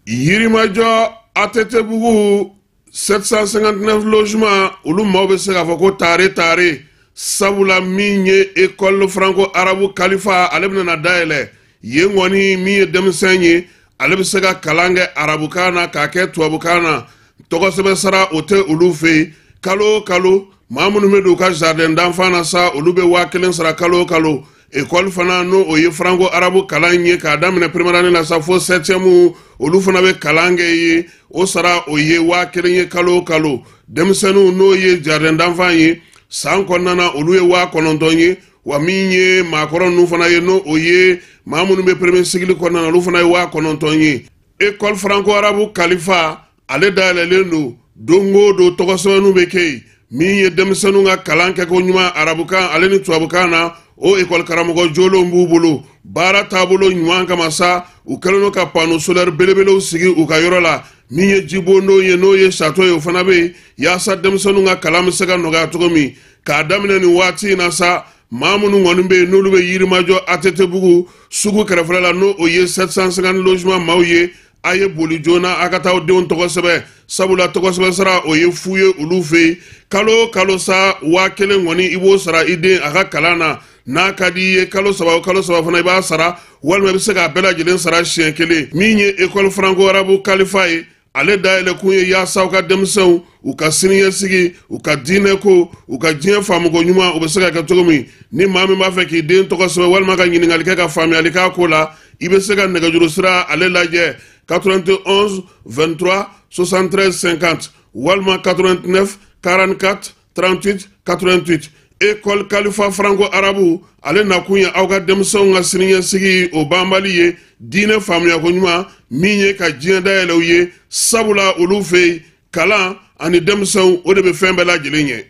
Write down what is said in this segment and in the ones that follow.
Yirimajɔ ATT-bugu 759 logement olu maaw bɛ se k'a fɔ ko tare tare, sabula min ye école franco arabe Kalifa, ale bɛna na dayɛlɛ yen kɔni. Min ye denmisɛn ye, ale bɛ se ka kalan kɛ arabukan na k'a kɛ tubabukan na. Tɔgɔsɛbɛn sara o tɛ olu fɛ yen. Kalo o kalo, maa minnu bɛ don u ka jardin d'enfant na sa, olu bɛ 1000 sara kalo o kalo. École fana, n'o o ye franco arabe kalan ye k'a daminɛ première année la sa fo septième, olu fana bɛ kalan kɛ ye. O sara o ye 1000 ye kalo o kalo. Denmisɛnninw, n'o ye jardin d'enfant ye, san kɔnɔna na olu ye 9000 ye. Wa min ye maakɔrɔ ninnu fana ye, n'o o ye maa minnu bɛ premier cycle kɔnɔna na, olu fana ye 9000 ye. École franco arabe Kalifa, ale dayɛlɛlen don. Don o don tɔgɔsɛbɛnninw bɛ kɛ yen. Min ye denmisɛnninw ka kalan kɛko ɲuman arabukan ale ni tubabukan na, o ekɔli karamɔgɔ jolenw b'u bolo. Baara taabolo ɲuman kama sa, u kɛlen don ka panneau solaire belebelew sigi u ka yɔrɔ la. Min ye jibondon ye, n'o ye château ye, o fana bɛ yen yaasa denmisɛnninw ka kalan bɛ se ka nɔgɔya cogo min. K'a daminɛ nin waati in na sa, maa minnu kɔni bɛ yen n'olu bɛ Yirimajɔ ATT-bugu sugu kɛrɛfɛla la, n'o o ye 750 logement maaw ye, a ye boli joona a ka taa aw denw tɔgɔ sɛbɛn, sabula tɔgɔ sɛbɛn sara o ye fu ye olu fɛ yen. Kalo o kalo sa, 1000 kɔni i b'o sara i den a ka kalan na. N'a ka di i ye, kalo 3 o kalo 3 fana i b'a sara, walima i bɛ se k'a bɛɛ lajɛlen sara siɲɛ kelen. Min ye école franco arabe Kalifa ye, ale dayɛlɛ kun ye yaasa u ka denmisɛnw u ka siniɲɛsigi, u ka diinɛ ko, u ka diɲɛ faamuko ɲuman, u bɛ se ka kɛ cogo min. Ni maa min b'a fɛ k'i den tɔgɔ sɛbɛn walima ka ɲininkali kɛ ka faamuyali k'a ko la, i bɛ se ka nɛgɛjuru sira ale lajɛ: 91 23 73 50 walima 89 44 38 88. École Kalifa franco arabe, ale nakun ye aw ka denmisɛnw ka siniɲɛsigi o banbali ye, diinɛ faamuyako ɲuman min ye ka diɲɛ dayɛlɛ u ye, sabula olu fɛ yen kalan ani denmisɛnw o de bɛ fɛn bɛɛ lajɛlen ɲɛ.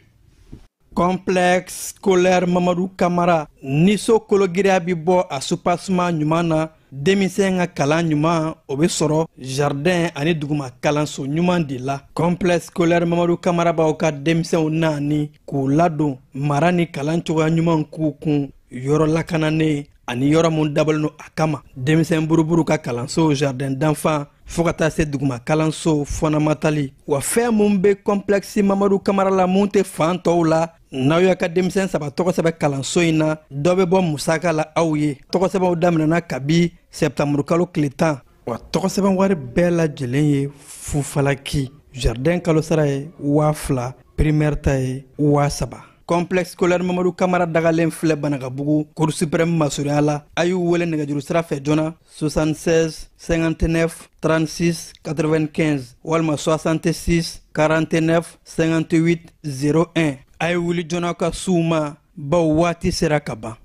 Complexe scolaire Mamadu Kamara ni so kologiriya bɛ bɔ a soubassement ɲuman na, denmisɛn ka kalan ɲuman o bɛ sɔrɔ jardin ani duguma kalanso ɲuman de la. Complexe scolaire Mamadu Kamara b'aw ka denmisɛnw naani k'u ladon mara ni kalan cogoya ɲuman k'u kun yɔrɔ lakananen ani yɔrɔ mun dabɔlen don a kama. Denmisɛn buruburu ka kalanso, jardin d'enfant, fo ka taa se duguma kalanso fondamental. Wa fɛn mun bɛ complexe Mamadu Kamara la mun tɛ fan tɔw la, n'aw y'a ka denmisɛn saba tɔgɔ sɛbɛn kalanso in na, dɔ bɛ bɔ musaka la aw ye. Tɔgɔ sɛbɛnw daminɛna kabi sɛptanburu kalo tile 10. Wa tɔgɔ sɛbɛn wari bɛɛ lajɛlen ye fufalaki. Jardin kalo sara ye 2000, primaire ta ye 3000. Complexe scolaire Mamadu Kamara dagalen filɛ Banakabugu, cour suprême masurunya la. A y'u wele nɛgɛjuru sira fɛ joona: 76 59 36 95 walima 66 49 58 01. A ye wuli joona ka s'u ma, baw waati sera ka ban.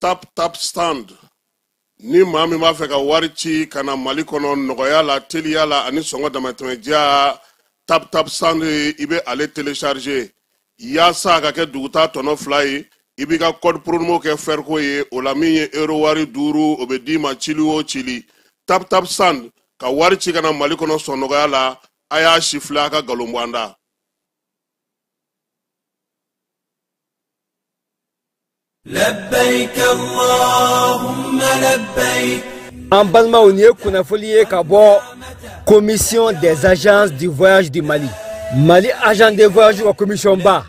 Tap Tap Send, ni maa min b'a fɛ ka wari ci ka na Mali kɔnɔ nɔgɔya la, teliya la ani sɔngɔ damatɛmɛdiya, Tap Tap Send, i bɛ ale télécharger yaasa a ka kɛ duguta tɔnɔ 2 ye. I b'i ka code promo kɛ fɛriko ye o la. Min ye euro wari 5, o bɛ d'i ma cili o cili. Tap Tap Send, ka wari ci ka na Mali kɔnɔ sɔn nɔgɔya la. A y'a si filɛ, a ka nkalon bɔ an da. لبيك اللهم لبيك. An balimaw, nin ye kunnafoli ye ka bɔ Commission des agences du voyage du Mali, Mali agent de voyage ka commission ba,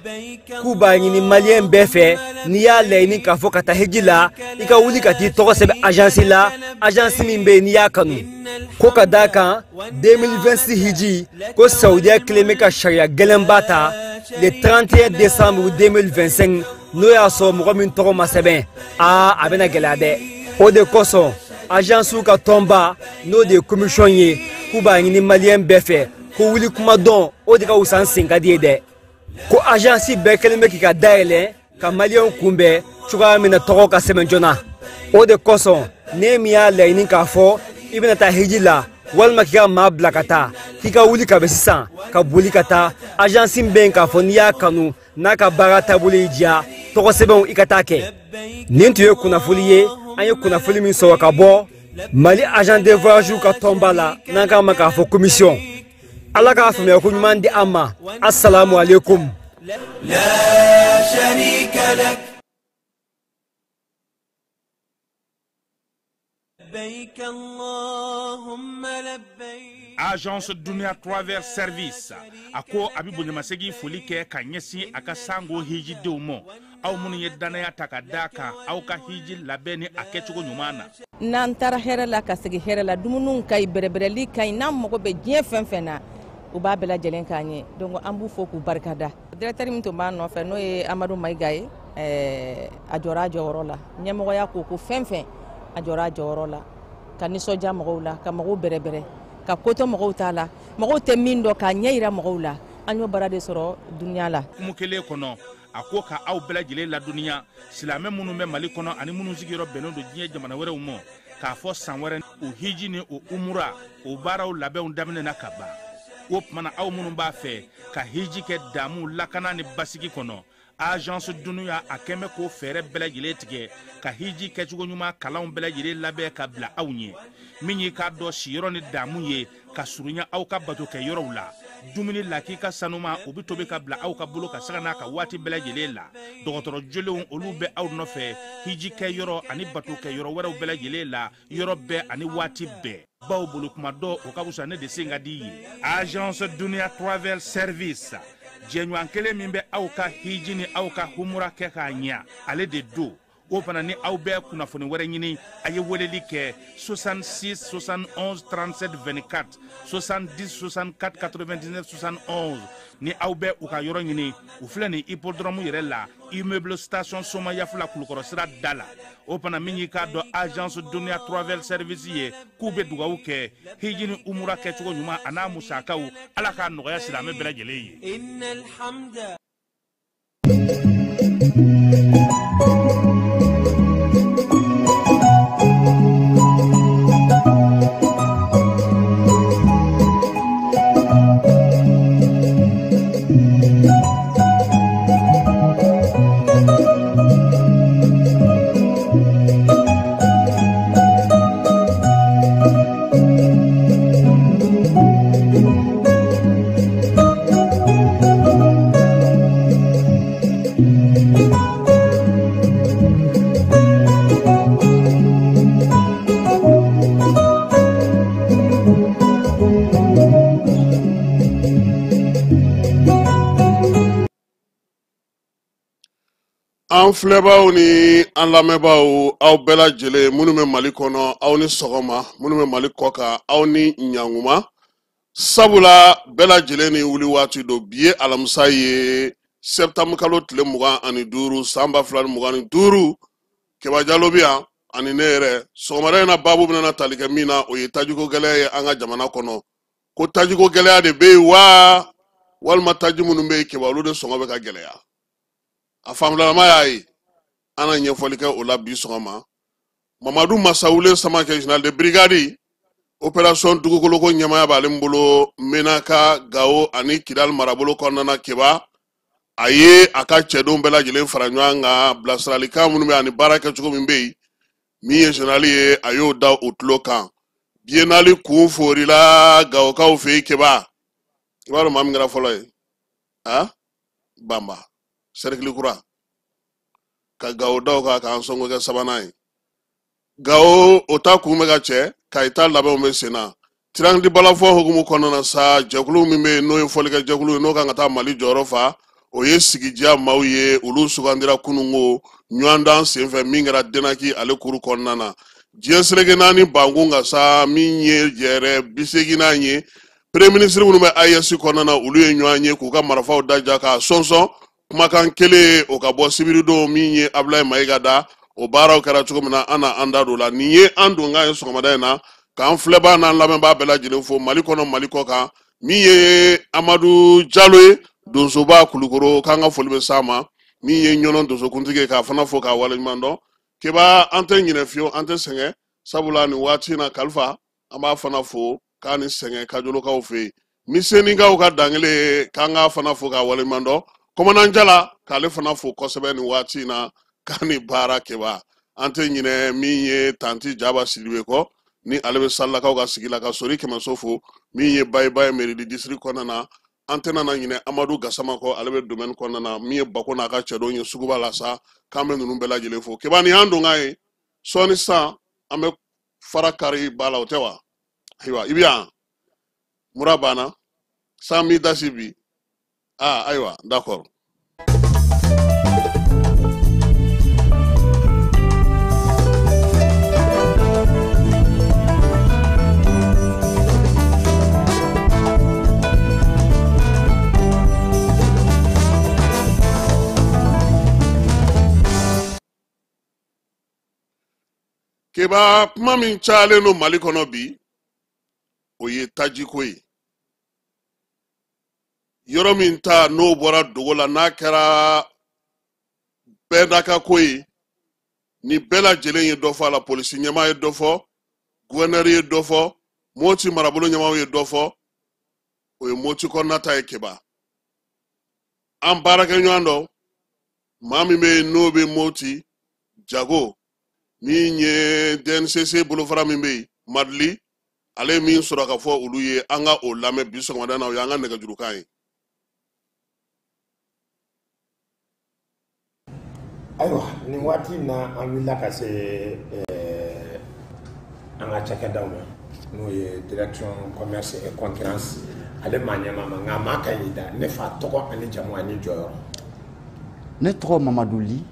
k'u b'a ɲini maliyɛn bɛɛ fɛ, n'i y'a laɲini k'a fɔ ka taa hiji la, i ka wuli ka t'i tɔgɔ sɛbɛn agence la, agence min bɛ yen n'i y'a kanu. Ko ka d'a kan 2026 hiji ko Saudiya kelen bɛ ka sariya gɛlɛnba ta le 31 décembre 2025. N'o y'a sɔrɔ mɔgɔ min tɔgɔ ma sɛbɛn, aa, a bɛna gɛlɛya dɛ. O de kosɔn Agencew ka tɔnba n'o de ye commission ye, k'u b'a ɲini maliyɛn bɛɛ fɛ ko wuli kuma dɔn, o de ka wusa n sen ka di ye dɛ. Ko agence bɛɛ kɛlen bɛ k'i ka dayɛlɛ ka maliyɛnw kunbɛn cogoya min na tɔgɔ ka sɛbɛn joona. O de kosɔn ne min y'a laɲini k'a fɔ i bɛna taa hiji la walima k'i ka maa bila ka taa, k'i ka wuli ka bɛ sisan ka boli ka taa agence min bɛ yen k'a fɔ n'i y'a kanu n'a ka baara taabolo y'i diya, tɔgɔ sɛbɛnw i ka taa kɛ. Nin tun ye kunnafoli ye, an ye kunnafoli min sɔrɔ ka bɔ Mali agent de voyage ka tɔnba la n'an k'a ma k'a fɔ commission. Ala k'a faamuya ko ɲuman di an ma. Assalamu alaikum. لا شريك لك لبيك اللهم لبيك. Agence Dunia Travel Service a ko a bɛ bonyamasegin foli kɛ ka ɲɛsin a ka sango hijidenw ma, aw minnu ye danaya ta ka d'a kan aw ka hiji labɛn ni a kɛcogo ɲuman na. N'an taara hɛrɛ la ka segin hɛrɛ la, dumuniw ka ɲi, bɛrɛbɛrɛli ka ɲi, n'an mago bɛ diɲɛ fɛn fɛn na, u b'a bɛɛ lajɛlen k'an ye. Donc an b'u fo k'u barikada. Directeur min tun b'an nɔfɛ n'o ye Amadu Mayiga ye, a jɔra a jɔyɔrɔ la. Ɲɛmɔgɔya ko ko fɛn fɛn, a jɔra a jɔyɔrɔ la, ka nisɔndiya mɔgɔw la, ka mɔgɔw bɛrɛbɛrɛ, ka ko to mɔgɔw t'a la, mɔgɔw tɛ min dɔn k'a ɲɛ yira mɔgɔw la. An y'o baara de sɔrɔ dunuya la. Hukumu kelen kɔnɔ, a ko ka aw bɛɛ lajɛlen ladɔnniya, silamɛ minnu bɛ Mali kɔnɔ ani minnu sigiyɔrɔ bɛnnen don diɲɛ jamana wɛrɛw ma, k'a fɔ san wɛrɛ o hiji ni o umura o baaraw labɛnw daminɛna ka ban. O tuma na aw minnu b'a fɛ ka hiji kɛ damu lakana ni basigi kɔnɔ, agence Dunuya a kɛn bɛ k'o fɛɛrɛ bɛɛ lajɛlen tigɛ ka hiji kɛcogo ɲuman kalanw bɛɛ lajɛlen labɛn ka bila aw ɲɛ. Min y'i k'a dɔn siyɔrɔ ni damu ye ka surunya aw ka bato kɛ yɔrɔw la, dumuni lakika sanuma o bɛ tobi ka bila aw ka bolo ka saga n'a ka waati bɛɛ lajɛlen la. Dɔgɔtɔrɔ jolenw olu bɛ aw nɔfɛ hiji kɛ yɔrɔ ani bato kɛ yɔrɔ wɛrɛw bɛɛ lajɛlen la, yɔrɔ bɛɛ ani waati bɛɛ. Baw bolo kuma dɔ o ka fisa ne de sen ka di ye. Agence Dunia Travel Service, jɛɲɔgɔn kelen min bɛ aw ka hiji ni aw ka humura kɛ k'a ɲɛ, ale de don. O fana ni aw bɛ kunnafoni wɛrɛ ɲini, a ye weleli kɛ 66 71 37 24, 70 64 99 71. Ni aw bɛ u ka yɔrɔ ɲini, u filɛ nin hippodrome yɛrɛ la, immeuble station Somayafula Kulukɔrɔ sira da la. O fana min y'i k'a dɔn agence Dunia Travel Service ye, k'u bɛ dugawu kɛ hiji ni umura kɛcogo ɲuman a n'a musakaw, Ala k'a nɔgɔya silamɛ bɛɛ lajɛlen ye. إن الحمد An filɛbaw ni an lamɛnbaw, aw bɛɛ lajɛlen minnu bɛ Mali kɔnɔ, aw ni sɔgɔma, minnu bɛ Mali kɔ kan, aw ni ɲankuma. Sabula bɛɛ lajɛlen ni wuli waati don. Bi ye alamisa ye, septembre kalo tile 25 san 2025. Keba Jalo bɛ yan ani ne yɛrɛ. Sɔgɔmada in na baabu bɛna tali kɛ min na, o ye tajiko gɛlɛya ye an ka jamana kɔnɔ. Ko tajiko gɛlɛya de bɛ yen wa, walima taji minnu bɛ yen Keba, olu de sɔngɔ bɛ ka gɛlɛya. A faamuyalama y'a ye, an na ɲɛfɔli kɛ o la bi sɔgɔma. Mamadu Masawule Samakɛ, général de brigade, opération dugukoloko ɲɛmaya b'ale bolo Menaka, Gawo ani Kidal marabolo kɔnɔna na. Keba, a ye a ka cɛdenw bɛɛ lajɛlen fara ɲɔgɔn kan, bilasiralikan minnu bɛ ani baara kɛcogo min bɛ yen, min ye général ye, a y'o da o tulo kan. Biennale kun forila Gawokaw fɛ yen. Keba, i b'a dɔn maa min kɛra fɔlɔ ye, a Banba cercle kura ka Gawo daw kan k'an sɔngo kɛ sabanan ye. Gawo o ta kun bɛ ka cɛ ka i ta labɛnw bɛ sen na. Triangle balafɔ hukumu kɔnɔna na sa, jɛkulu min bɛ yen n'o ye fɔlikɛ jɛkulu ye, n'o kan ka taa Mali jɔyɔrɔ fa, o ye sigidiya maaw ye, olu sugandira kununko ɲɔgɔndan senfɛ min kɛra Denaki ale kuru kɔnɔna na. Diɲɛ seleke naani bankun ka sa, min ye jɛrɛ 84 ye, premier ministre minnu bɛ AES kɔnɔna na, olu ye ɲɔgɔn ye k'u ka marifaw daja k'a sɔnsɔn. Kumakan kelen o ka bɔ sibiridon min ye Abulaye Mayiga da, O baaraw kɛra cogo min na, an na an da don o la. Nin ye an donkan ye sɔgɔmada in na, k'an filɛbaa n'an lamɛnbaa bɛɛ lajɛlen fo Mali kɔnɔ, Mali kɔ kan. Min ye Amadu Jalo ye, donsoba Kulukoro, k'an ka foli bɛ s'a ma. Min ye Ɲɔnɔ donsokuntigi ye, k'a fana fo k'a waleɲuman dɔn. Keba, an tɛ ɲinɛ fiyewu, an tɛ sɛgɛn, sabula nin waati in na Kalifa, an b'a fana fo k'a ni sɛgɛn Kajolokaw fɛ yen. Misenikaw ka dankelen, k'an k'a fana fo k'a waleɲuman dɔn. Kɔmɔnan Jala, k'ale fana fo kosɛbɛ nin waati in na, k'a ni baara. Keba, an tɛ ɲinɛ min ye Tanti Jaba Sidibe kɔ, ni ale bɛ Salilakaw ka sigi la, ka Sori Kɛmɛso fo. Min ye Bayibayi Mairie district kɔnɔna na, an tɛna na ɲinɛ Amadu Gasama kɔ, ale bɛ domaine kɔnɔna na. Min ye Bako n'a ka cɛdenw ye suguba la sa, k'an bɛ ninnu bɛɛ lajɛlen fo. Keba, nin y'an donkan ye. Sɔɔni sisan an bɛ fara kari ba la, o tɛ wa? Ayiwa, i bɛ yan, mura banna san m'i dasi bi. Ah, ayiwa, d'accord. Keba, kuma min cayalen don Mali kɔnɔ bi, o ye tajiko ye. Yɔrɔ min ta n'o bɔra dogo la, n'a kɛra bɛɛ n'a ko ye, ni bɛɛ lajɛlen ye dɔ fɔ a la. Polisi ɲɛmaa ye dɔ fɔ, guvɛnɛri ye dɔ fɔ, Moti marabolo ɲɛmaaw ye dɔ fɔ. O ye Moti kɔnɔna ta ye. Keba, an baarakɛɲɔgɔn dɔ, maa min bɛ yen n'o bɛ Moti jago, min ye DNCC bolofara min bɛ yen Madili, ale ye min sɔrɔ ka fɔ olu ye, an ka o lamɛn bi sɔgɔmada in na. O y'an ka nɛgɛjurukan ye. Ayiwa, nin waati in na, an wulila ka se an ka cakɛdaw ma, n'o ye direction commerce et concurrence. Ale maa ɲɛmaa ma, nka maa ka ɲi da ne fa tɔgɔ ani jamu ani jɔyɔrɔ. Ne tɔgɔ Mamadou Ly,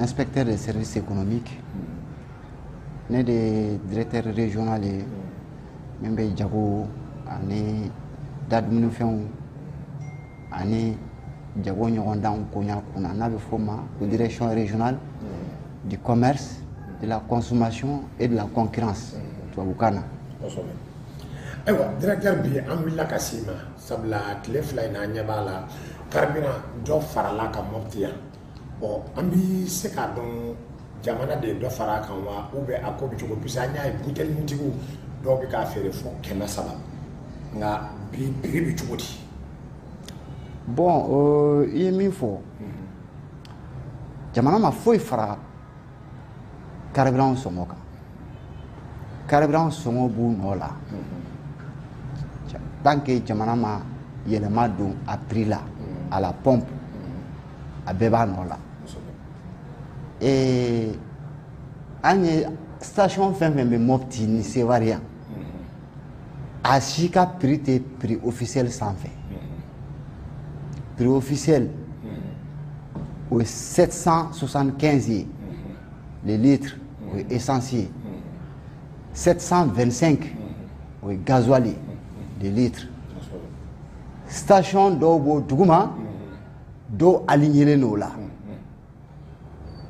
inspecteur des services économiques. Ne de ye directeur régional ye min bɛ jago ani dadumunifɛnw ani jago ɲɔgɔndanw koɲa kunna, n'a bɛ f'o ma ko direction régionale du commerce, de la consommation et de la concurrence tubabukan na. Kosɛbɛ. Ayiwa directeur, bi an wulila ka s'i ma sabula tile 2 in na, an ɲɛ b'a la, carburant dɔ farala ka Mopti yan. Bon, an bi se k'a dɔn jamana de ye dɔ fara a kan wa, ou bien a ko bɛ cogo? Puisque an y'a ye butelitigiw dɔw bɛ k'a feere fo 300, nka bi prix bɛ cogo di? Bon, i ye min fɔ, jamana ma foyi fara carburant sɔngɔ kan. Carburant sɔngɔ b'u nɔ la tant que jamana ma yɛlɛma don a prix la à la pompe, a bɛɛ b'a nɔ la. An ye station fɛn fɛn bɛ Mopti ni Seware yan, a si ka prix tɛ prix officiel sanfɛ. Prix officiel, o ye 775 ye le litre, o ye essence ye. 725, o ye gasoil ye le litre. Station dɔw b'o duguma, dɔw alignélen don o la,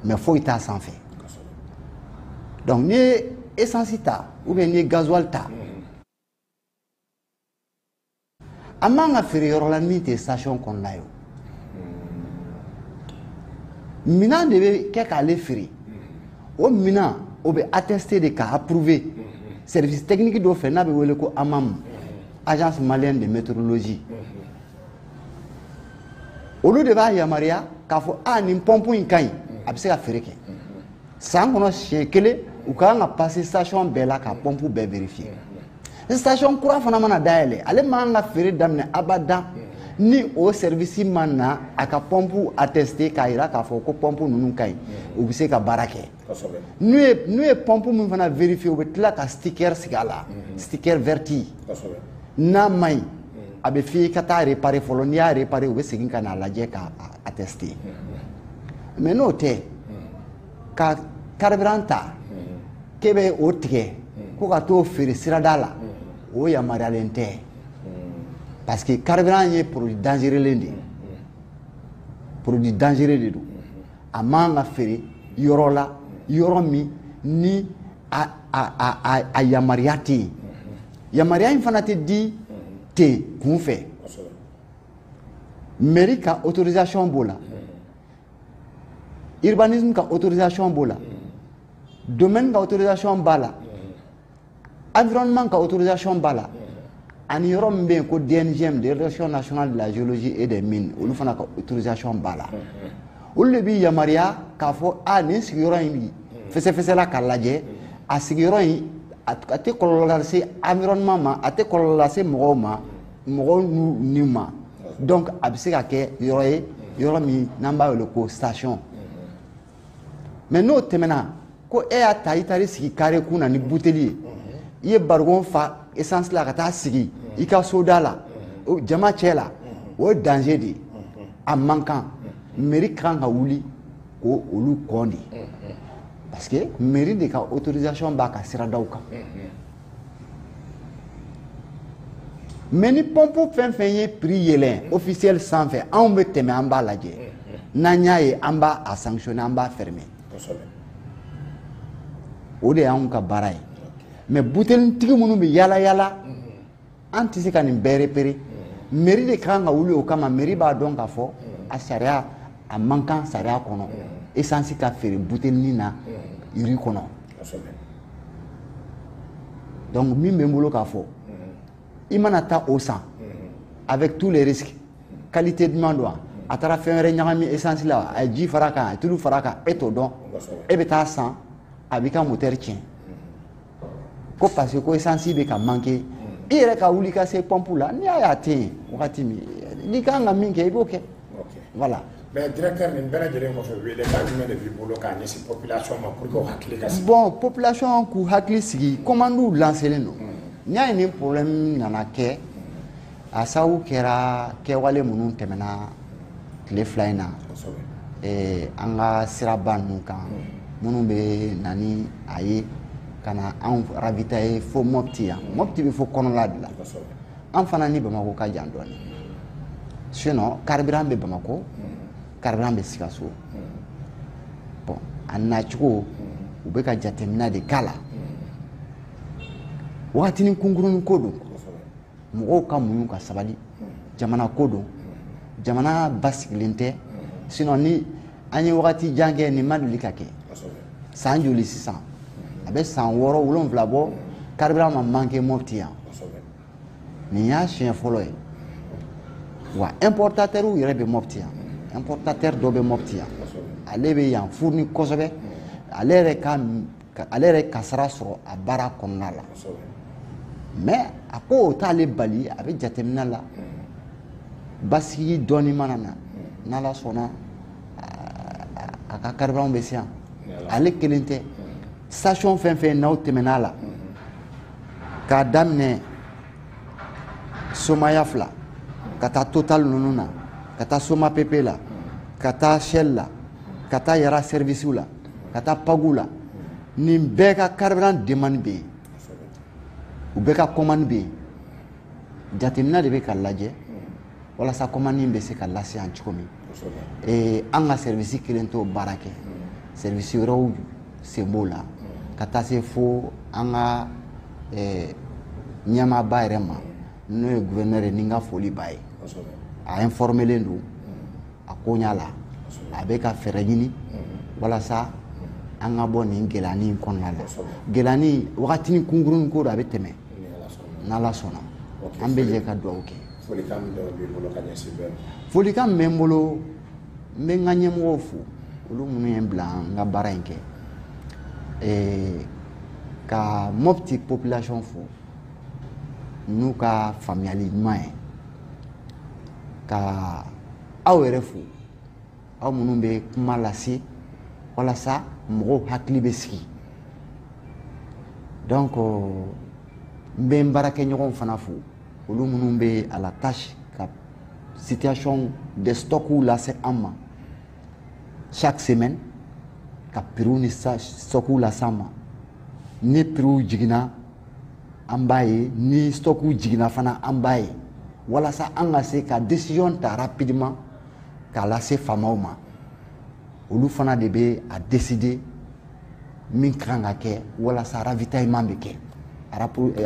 mais foyi t'a sanfɛ. Donc n'i ye essence ta ou bien n'i ye gasoil ta, a man ka feere yɔrɔ la min tɛ station kɔnɔna ye. O minɛn de bɛ kɛ k'ale feere. O minɛn, o bɛ attesté de k'a approuvé service technique dɔ fɛ, n'a bɛ wele ko AMAM, agence malienne de météorologie. Olu de b'a yamaruya k'a fɔ a nin pompe in ka ɲi, a bɛ se ka feere kɛ. San kɔnɔ siɲɛ kelen, u ka kan ka passer station bɛɛ la ka pompe bɛɛ vérifier. Station kura fana mana dayɛlɛ, ale man ka feere daminɛ abadan ni o service ma na a ka pompe attesté k'a jira k'a fɔ ko pompe ninnu ka ɲi, u bɛ se ka baara kɛ. N'u ye pompe min fana vérifier, u bɛ tila ka sticker sigi a la, sticker vert. N'a ma ɲi, a bɛ f'i ye ka taa réparer fɔlɔ. N'i y'a réparer, u bɛ segin ka n'a lajɛ k'a attester. Mais n'o tɛ, ka carburant ta k'e bɛ o tigɛ ko ka t'o feere sirada la, o yamaruyalen tɛ, parce que carburant ye produit dangereux de ye, produit dangereux de don, a man ka feere. yɔrɔ la, yɔrɔ min ni a yamaruya tɛ yen. Yamaruya in fana tɛ di ten kun fɛ. Mairie ka autorisation b'o la, urbanisme ka autorisation b'o la, domaine ka autorisation b'a la, environnement ka autorisation b'a la, ani yɔrɔ min bɛ yen ko DNGM, Direction nationale de la géologie et des mines, olu fana ka autorisation b'a la. Olu de bi yamaruya k'a fɔ a nin sigiyɔrɔ in bi fɛsɛfɛsɛla k'a lajɛ, a sigiyɔrɔ in a tɛ kɔlɔlɔ lase environnement ma, a tɛ kɔlɔlɔ lase mɔgɔw ma, mɔgɔw n'u ni ma. Donc a bɛ se ka kɛ yɔrɔ ye, yɔrɔ min n'an b'a wele ko station. Mais n'o tɛmɛna, ko e y'a ta, i taar'i sigi carré kun na ni buteli ye, i ye barigon fa essence la ka taa sigi i ka soda la, jama cɛ la, o ye danger de ye. A man kan. Mairie kan ka wuli k'o olu kɔn de, parce que mairie de ka autorisation b'a ka siradaw kan. Mais ni pompe fɛn fɛn ye prix yɛlɛn officiel sanfɛ, anw bɛ tɛmɛ, an b'a lajɛ, n'an y'a ye an b'a a sanctionner, an b'a fermer. O de y'anw ka baara ye. Mais butelintigi minnu bɛ yala yala, an tɛ se ka nin bɛɛ repérer. Mairie de kan ka wuli o kama. Mairie b'a dɔn k'a fɔ a sariya a man kan sariya kɔnɔ essence ka feere butelinin na rue kɔnɔ. Donc min bɛ n bolo k'a fɔ, i mana taa o san avec tous les risques, qualité jumɛn don wa, a taara fɛn wɛrɛ ɲagami essence la, a ye ji fara kan, a ye tulu fara kan, e t'o dɔn. E bɛ taa san, a b'i ka moteur tiɲɛ ko parce que ko essence bɛ ka manquer. I yɛrɛ ka wuli ka se pompe la, n'i y'a ye a tɛ yen wagati min, n'i kan ka min kɛ, i b'o kɛ. Voilà. Mais directeur, nin bɛɛ lajɛlen kɔfɛ, welekan jumɛn de b'i bolo k'a ɲɛsin population ma pour que u hakili ka sigi? Bon, population k'u hakili sigi, commande lancelen don. N'i y'a ye nin problème nana kɛ, a sababu kɛra kɛwale minnu tɛmɛna tile 2 in na an ka siraba ninnu kan, minnu bɛ na ni a ye ka na anw ravitailler fo Mopti yan. Mopti bɛ fo kɔnɔla de la. An fana ni Bamakɔ ka jan dɔɔnin. Sinon carburant bɛ Bamakɔ, carburant bɛ Sikaso. Bon, a nacogo u bɛ ka jateminɛ de k'a la. Wagatinin kunkurunin ko don, mɔgɔw ka muɲu ka sabali. Jamana ko don, jamana basigilen tɛ. Sinon ni an ye wagati jan kɛ, nin ma deli ka kɛ. San joli sisan, a bɛ san 6 7 bɔ, carburant ma manqué Mopti yan. Nin y'a siɲɛ fɔlɔ ye. Wa importateur yɛrɛ bɛ Mopti yan, importateur dɔ bɛ Mopti yan, ale bɛ yan fourni kosɛbɛ. Ale yɛrɛ kasara sɔrɔ a baara kɔnɔna la. Mais a ko o t'ale bali, a bɛ jateminɛ la. Basigi dɔɔni mana na, n'Ala sɔnna a ka carburant bɛ se yan. Ale kelen tɛ, station fɛn fɛn n'aw tɛmɛna la, k'a daminɛ Somaya fila ka taa Total ninnu na, ka taa Soma PP la, ka taa Shell la, ka taa Yara service la, ka taa Pagu la, nin bɛɛ ka carburant demande bɛ yen, u bɛɛ ka commande bɛ yen. Jateminɛ de bɛ ka lajɛ walasa commande in bɛ se ka lase yan cogo min. An ka service kelen t'o baara kɛ, service wɛrɛw sen b'o la, ka taa se fo an ka ɲɛmaaba yɛrɛ ma, n'o ye gouverneur ye, ni n ka foli b'a ye. A informelen don a ko ɲɛ la, a bɛ ka fɛɛrɛ ɲini walasa an ka bɔ nin gɛlɛyanin in kɔnɔna la. Gɛlɛyanin wagatinin kunkurunin ko don, a bɛ tɛmɛ n'Ala sɔnna. An bɛ jɛ ka dugawu kɛ. Folikan min bɛ n bolo, n bɛ n ka ɲɛmɔgɔw fo, olu minnu ye n bila n ka baara in kɛ, ka Mopti population fo n'u ka faamuyali ɲuman ye, ka aw yɛrɛ fo, aw minnu bɛ kuma lase walasa mɔgɔw hakili bɛ sigi. Donc n bɛ n baarakɛɲɔgɔnw fana fo, olu minnu bɛ à la tâche ka situation des stocks lase an ma chaque semaine, ka prix ni stocks lase an ma. Ni prix jiginna an b'a ye, ni stocks jiginna fana an b'a ye, walasa an ka se ka décision ta rapidement k'a lase faamaw ma. Olu fana de bɛ a décider min ka kan ka kɛ walasa ravitaillement bɛ kɛ,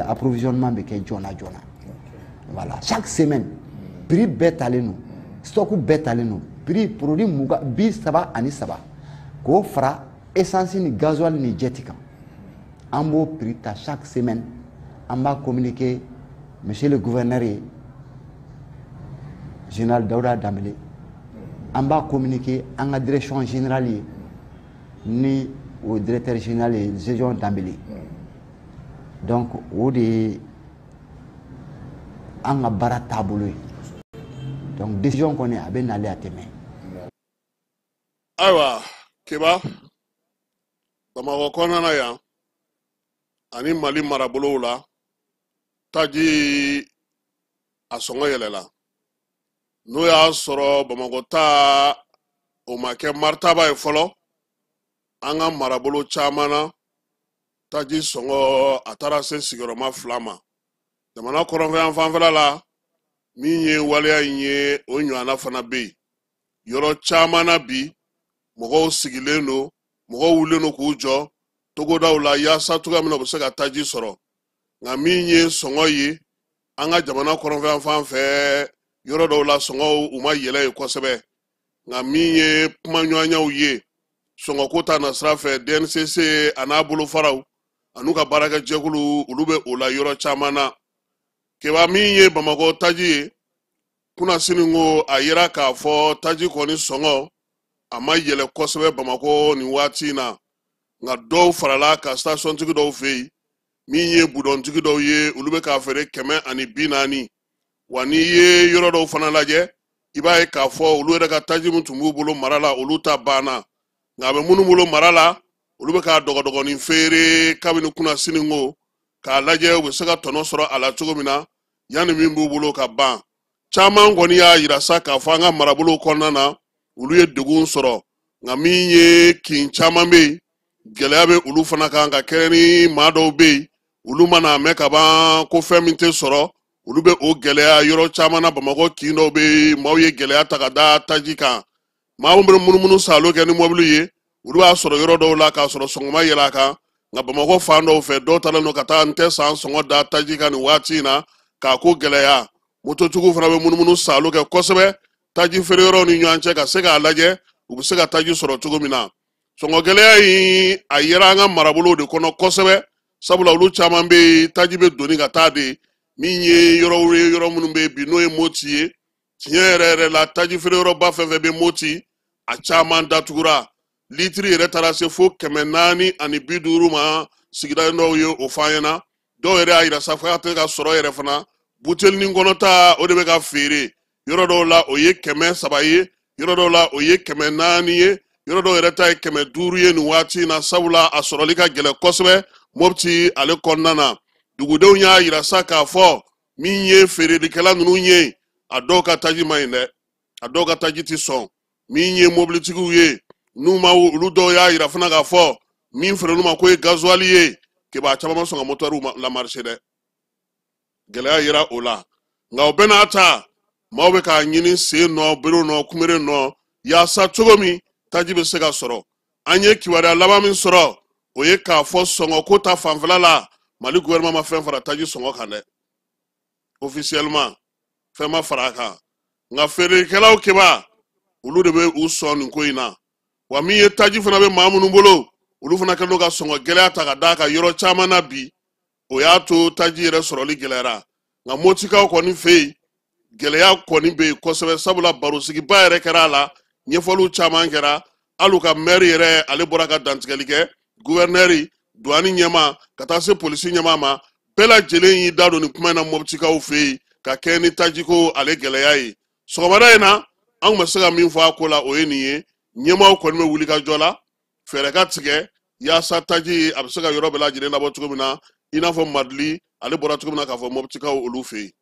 approvisionnement bɛ kɛ joona joona. Voilà, chaque semaine prix bɛɛ talen don, stock bɛɛ talen don, prix produit 33 k'o fara essence ni gasoil ni jet kan. An b'o prix ta chaque semaine, an b'a communiquer monsieur le gouverneur ye, général Daouda Dembélé, an b'a communiquer an ka direction générale ye ni o directeur général ye Gédéon Dembélé. Donc o de ye an ka baara taabolo ye. Donc décision kɔni a bɛ nalen a tɛ mɛn. Ayiwa Keba, Bamakɔ kɔnɔna na yan ani Mali marabolow la, taji a sɔngɔ yɛlɛla. N'o y'a sɔrɔ Bamakɔ ta o ma kɛ maritaba ye fɔlɔ, an ka marabolo caman na taji sɔngɔ a taara se sigiyɔrɔma 2 ma. Jamana kɔrɔnfɛ fanfɛla la, min ye waleya in ye, o ɲɔgɔnna fana bɛ yen. Yɔrɔ caman na bi, mɔgɔw sigilen don, mɔgɔw wulilen don k'u jɔ togodaw la yaasa cogoya min na u bɛ se ka taji sɔrɔ. Nka min ye sɔngɔ ye, an ka jamana kɔrɔnfɛ fan fɛ yɔrɔ dɔw la sɔngɔw u ma yɛlɛ yen kosɛbɛ. Nka min ye kumaɲɔgɔnyaw ye sɔngɔko ta nasira fɛ, DNCC a n'a bolofaraw an'u ka baarakɛjɛkulu olu bɛ o la yɔrɔ caman na. Keba, min ye Bamakɔ taji ye, kunnasini ko a yira k'a fɔ taji kɔni sɔngɔ a ma yɛlɛ kosɛbɛ Bamakɔ nin waati in na. Nka dɔw farala ka stationtigi dɔw fɛ yen, min ye budɔntigi dɔw ye, olu bɛ k'a feere 140. Wa n'i ye yɔrɔ dɔw fana lajɛ, i b'a ye k'a fɔ olu yɛrɛ ka taji min tun b'u bolo mara la, olu ta banna. Nka a bɛ minnu bolo mara la, olu bɛ k'a dɔgɔdɔgɔnin feere kabini kunnasini ko k'a lajɛ u bɛ se ka tɔnɔ sɔrɔ a la cogo min na yanni min b'u bolo ka ban. Caman kɔni y'a yira sa k'a fɔ an ka marabolow kɔnɔna na olu ye degun sɔrɔ. Nka min ye kin caman bɛ yen, gɛlɛya bɛ olu fana kan, ka kɛɲɛ ni maa dɔw bɛ yen, olu mana mɛn ka ban ko fɛn min tɛ sɔrɔ, olu bɛ o gɛlɛya yɔrɔ caman na. Bamakɔ kin dɔw bɛ yen, maaw ye gɛlɛya ta ka da taji kan. Maa minnu bɛ munumunu salo kɛ ni mɔbili ye, olu b'a sɔrɔ yɔrɔ dɔw la k'a sɔrɔ sɔngɔ ma yɛlɛ a kan. Nka Bamakɔ fan dɔw fɛ, dɔw taalen don ka taa n tɛ san sɔngɔ da taji kan nin waati in na k'a ko gɛlɛya. Mototigiw fana bɛ munumunu salo kɛ kosɛbɛ taji feere yɔrɔw ni ɲɔgɔn cɛ ka se k'a lajɛ u bɛ se ka taji sɔrɔ cogo min na. Sɔngɔ gɛlɛya in a yera an ka marabolow de kɔnɔ kosɛbɛ, sabula olu caman bɛ yen taji bɛ doni ka taa de. Min ye yɔrɔw ye, yɔrɔ minnu bɛ yen bi n'o ye Moti ye, tiɲɛ yɛrɛ yɛrɛ la taji feere yɔrɔba fɛn fɛn bɛ Moti, a caman datugura. Litiri yɛrɛ taara se fo 450 ma, sigida dɔw ye o f'an ɲɛna. Dɔw yɛrɛ y'a yira sa f'a tɛ ka sɔrɔ yɛrɛ fana. Butelinin kɔnɔta o de bɛ ka feere yɔrɔ dɔw la, o ye 300 ye, yɔrɔ dɔw la o ye 400 ye, yɔrɔ dɔw yɛrɛ ta ye 500 ye nin waati in na, sabula a sɔrɔli ka gɛlɛn kosɛbɛ Mopti ale kɔnɔna na. Dugudenw y'a yira sa k'a fɔ min ye feerelikɛla ninnu ye, a dɔw ka taji man ɲi dɛ, a dɔw ka taji tɛ sɔn. Min ye mobilitigiw ye, n'u ma olu dɔw y'a yira fana k'a fɔ min feerel'u ma k'o ye gasoil ye, keba a caman ma sɔn ka motɛriw lamarcher dɛ. Gɛlɛya yera o la. Nka o bɛɛ n'a ta, maaw bɛ k'a ɲini sen nɔ, bere nɔ, kunbere nɔ, yaasa cogo min taji bɛ se ka sɔrɔ. An ye kibaruya laban min sɔrɔ, o ye k'a fɔ sɔngɔko ta fanfɛla la, Mali gouvernement ma fɛn fara taji sɔngɔ kan dɛ. Officiellement, fɛn ma fara a kan. Nka feerelikɛlaw keba, olu de bɛ u sɔn nin ko in na. Wa min ye taji fana bɛ maa minnu bolo, olu fana kɛlen don ka sɔngɔ gɛlɛya ta ka d'a kan yɔrɔ caman na bi. O y'a to taji yɛrɛ sɔrɔli gɛlɛyara. Nka Motikaw kɔni fɛ yen, gɛlɛya kɔni bɛ yen kosɛbɛ, sabula barosigiba yɛrɛ kɛra a la, ɲɛfɔliw caman kɛra. Hali u ka maire yɛrɛ, ale bɔra ka dantigɛli kɛ, gouverneur, douane ɲɛmaa, ka taa se polisi ɲɛmaa ma, bɛɛ lajɛlen y'i da don nin kuma in na Moptikaw fɛ yen ka kɛɲɛ ni tajiko ale gɛlɛya ye. Sɔgɔmada in na, an tun bɛ se ka min fɔ a ko la, o ye nin ye. Ɲɛmaaw kɔni bɛ wuli ka jɔ la, fɛɛrɛ ka tigɛ yaasa taji a bɛ se ka yɔrɔ bɛɛ lajɛlen labɔ cogo min na, i n'a fɔ Madili ale bɔra cogo min na k'a fɔ Moptikaw olu fɛ yen.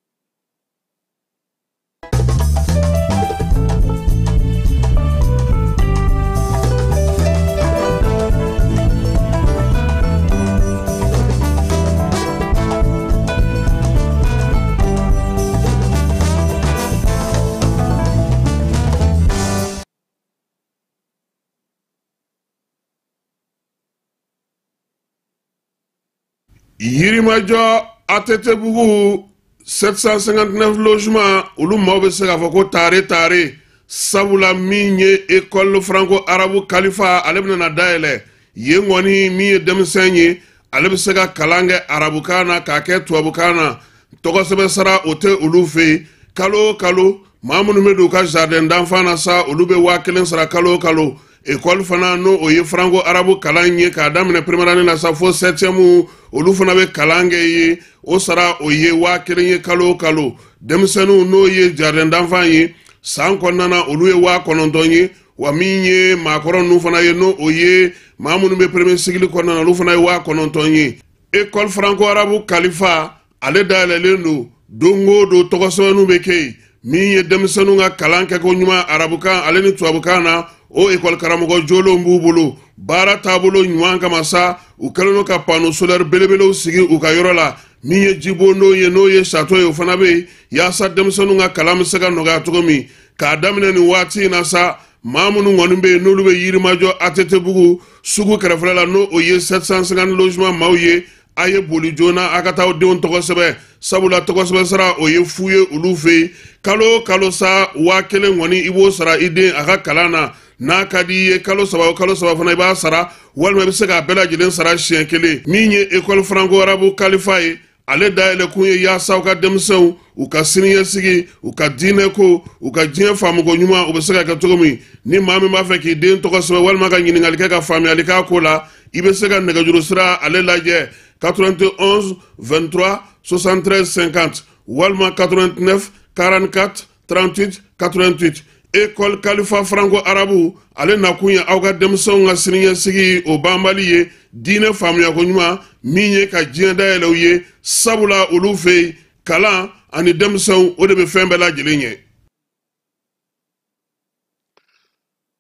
Yirimajɔ ATT-bugu 759 logements olu maaw bɛ se k'a fɔ ko tare tare, sabula min ye école franco arabe Kalifa, ale bɛna na dayɛlɛ yen kɔni. Min ye denmisɛn ye, ale bɛ se ka kalan kɛ arabukan na k'a kɛ tubabukan na. Tɔgɔsɛbɛn sara o tɛ olu fɛ yen. Kalo o kalo, maa minnu bɛ don u ka jardin d'enfant na sa, olu bɛ 1000 sara kalo o kalo. École fana, n'o o ye franco arabe kalan ye k'a daminɛ première année la sa fo septième, olu fana bɛ kalan kɛ ye. O sara o ye 1000 ye kalo o kalo. Denmisɛnninw, n'o ye jardin d'enfant ye, san kɔnɔna na olu ye 9000 ye. Wa min ye maakɔrɔ ninnu fana ye, n'o o ye maa minnu bɛ premier cycle kɔnɔna na, olu fana ye 9000 ye. École franco arabe Kalifa, ale dayɛlɛlen don. Don o don tɔgɔsɛbɛnninw bɛ kɛ yen. Min ye denmisɛnninw ka kalan kɛko ɲuman arabukan ale ni tubabukan na, o ekɔli karamɔgɔ jolenw b'u bolo. Baara taabolo ɲuman kama sa, u kɛlen don ka panneau solaire belebelew sigi u ka yɔrɔ la. Min ye jibondon ye, n'o ye château ye, o fana bɛ yen yaasa denmisɛnninw ka kalan bɛ se ka nɔgɔya cogo min. K'a daminɛ nin waati in na sa, maa minnu kɔni bɛ yen n'olu bɛ Yirimajɔ ATT-bugu sugu kɛrɛfɛla la, n'o o ye 750 logement maaw ye, a ye boli joona a ka taa aw denw tɔgɔ sɛbɛn, sabula tɔgɔ sɛbɛn sara o ye fu ye olu fɛ yen. Kalo o kalo sa, 1000 kɔni i b'o sara i den a ka kalan na. N'a ka di i ye, kalo 3 o kalo 3 fana i b'a sara, walima i bɛ se k'a bɛɛ lajɛlen sara siɲɛ kelen. Min ye école franco arabe Kalifa ye, ale dayɛlɛ kun ye yaasa u ka denmisɛnw u ka siniɲɛsigi, u ka diinɛ ko, u ka diɲɛ faamuko ɲuman, u bɛ se ka kɛ cogo min. Ni maa min b'a fɛ k'i den tɔgɔ sɛbɛn walima ka ɲininkali kɛ ka faamuyali k'a ko la, i bɛ se ka nɛgɛjuru sira ale lajɛ: 91 23 73 50 walima 89 44 38 88. École Kalifa franco arabe, ale nakun ye aw ka denmisɛnw ka siniɲɛsigi o banbali ye, diinɛ faamuyako ɲuman min ye ka diɲɛ dayɛlɛ u ye, sabula olu fɛ yen kalan ani denmisɛnw o de bɛ fɛn bɛɛ lajɛlen ɲɛ.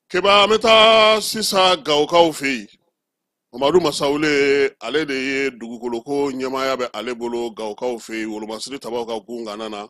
Keba, an bɛ taa sisan Gawokaw fɛ yen. Mamadu Masawule, ale de ye dugukoloko ɲɛmaaya bɛ ale bolo Gawokaw fɛ yen, wolomasiri tabaw ka gun na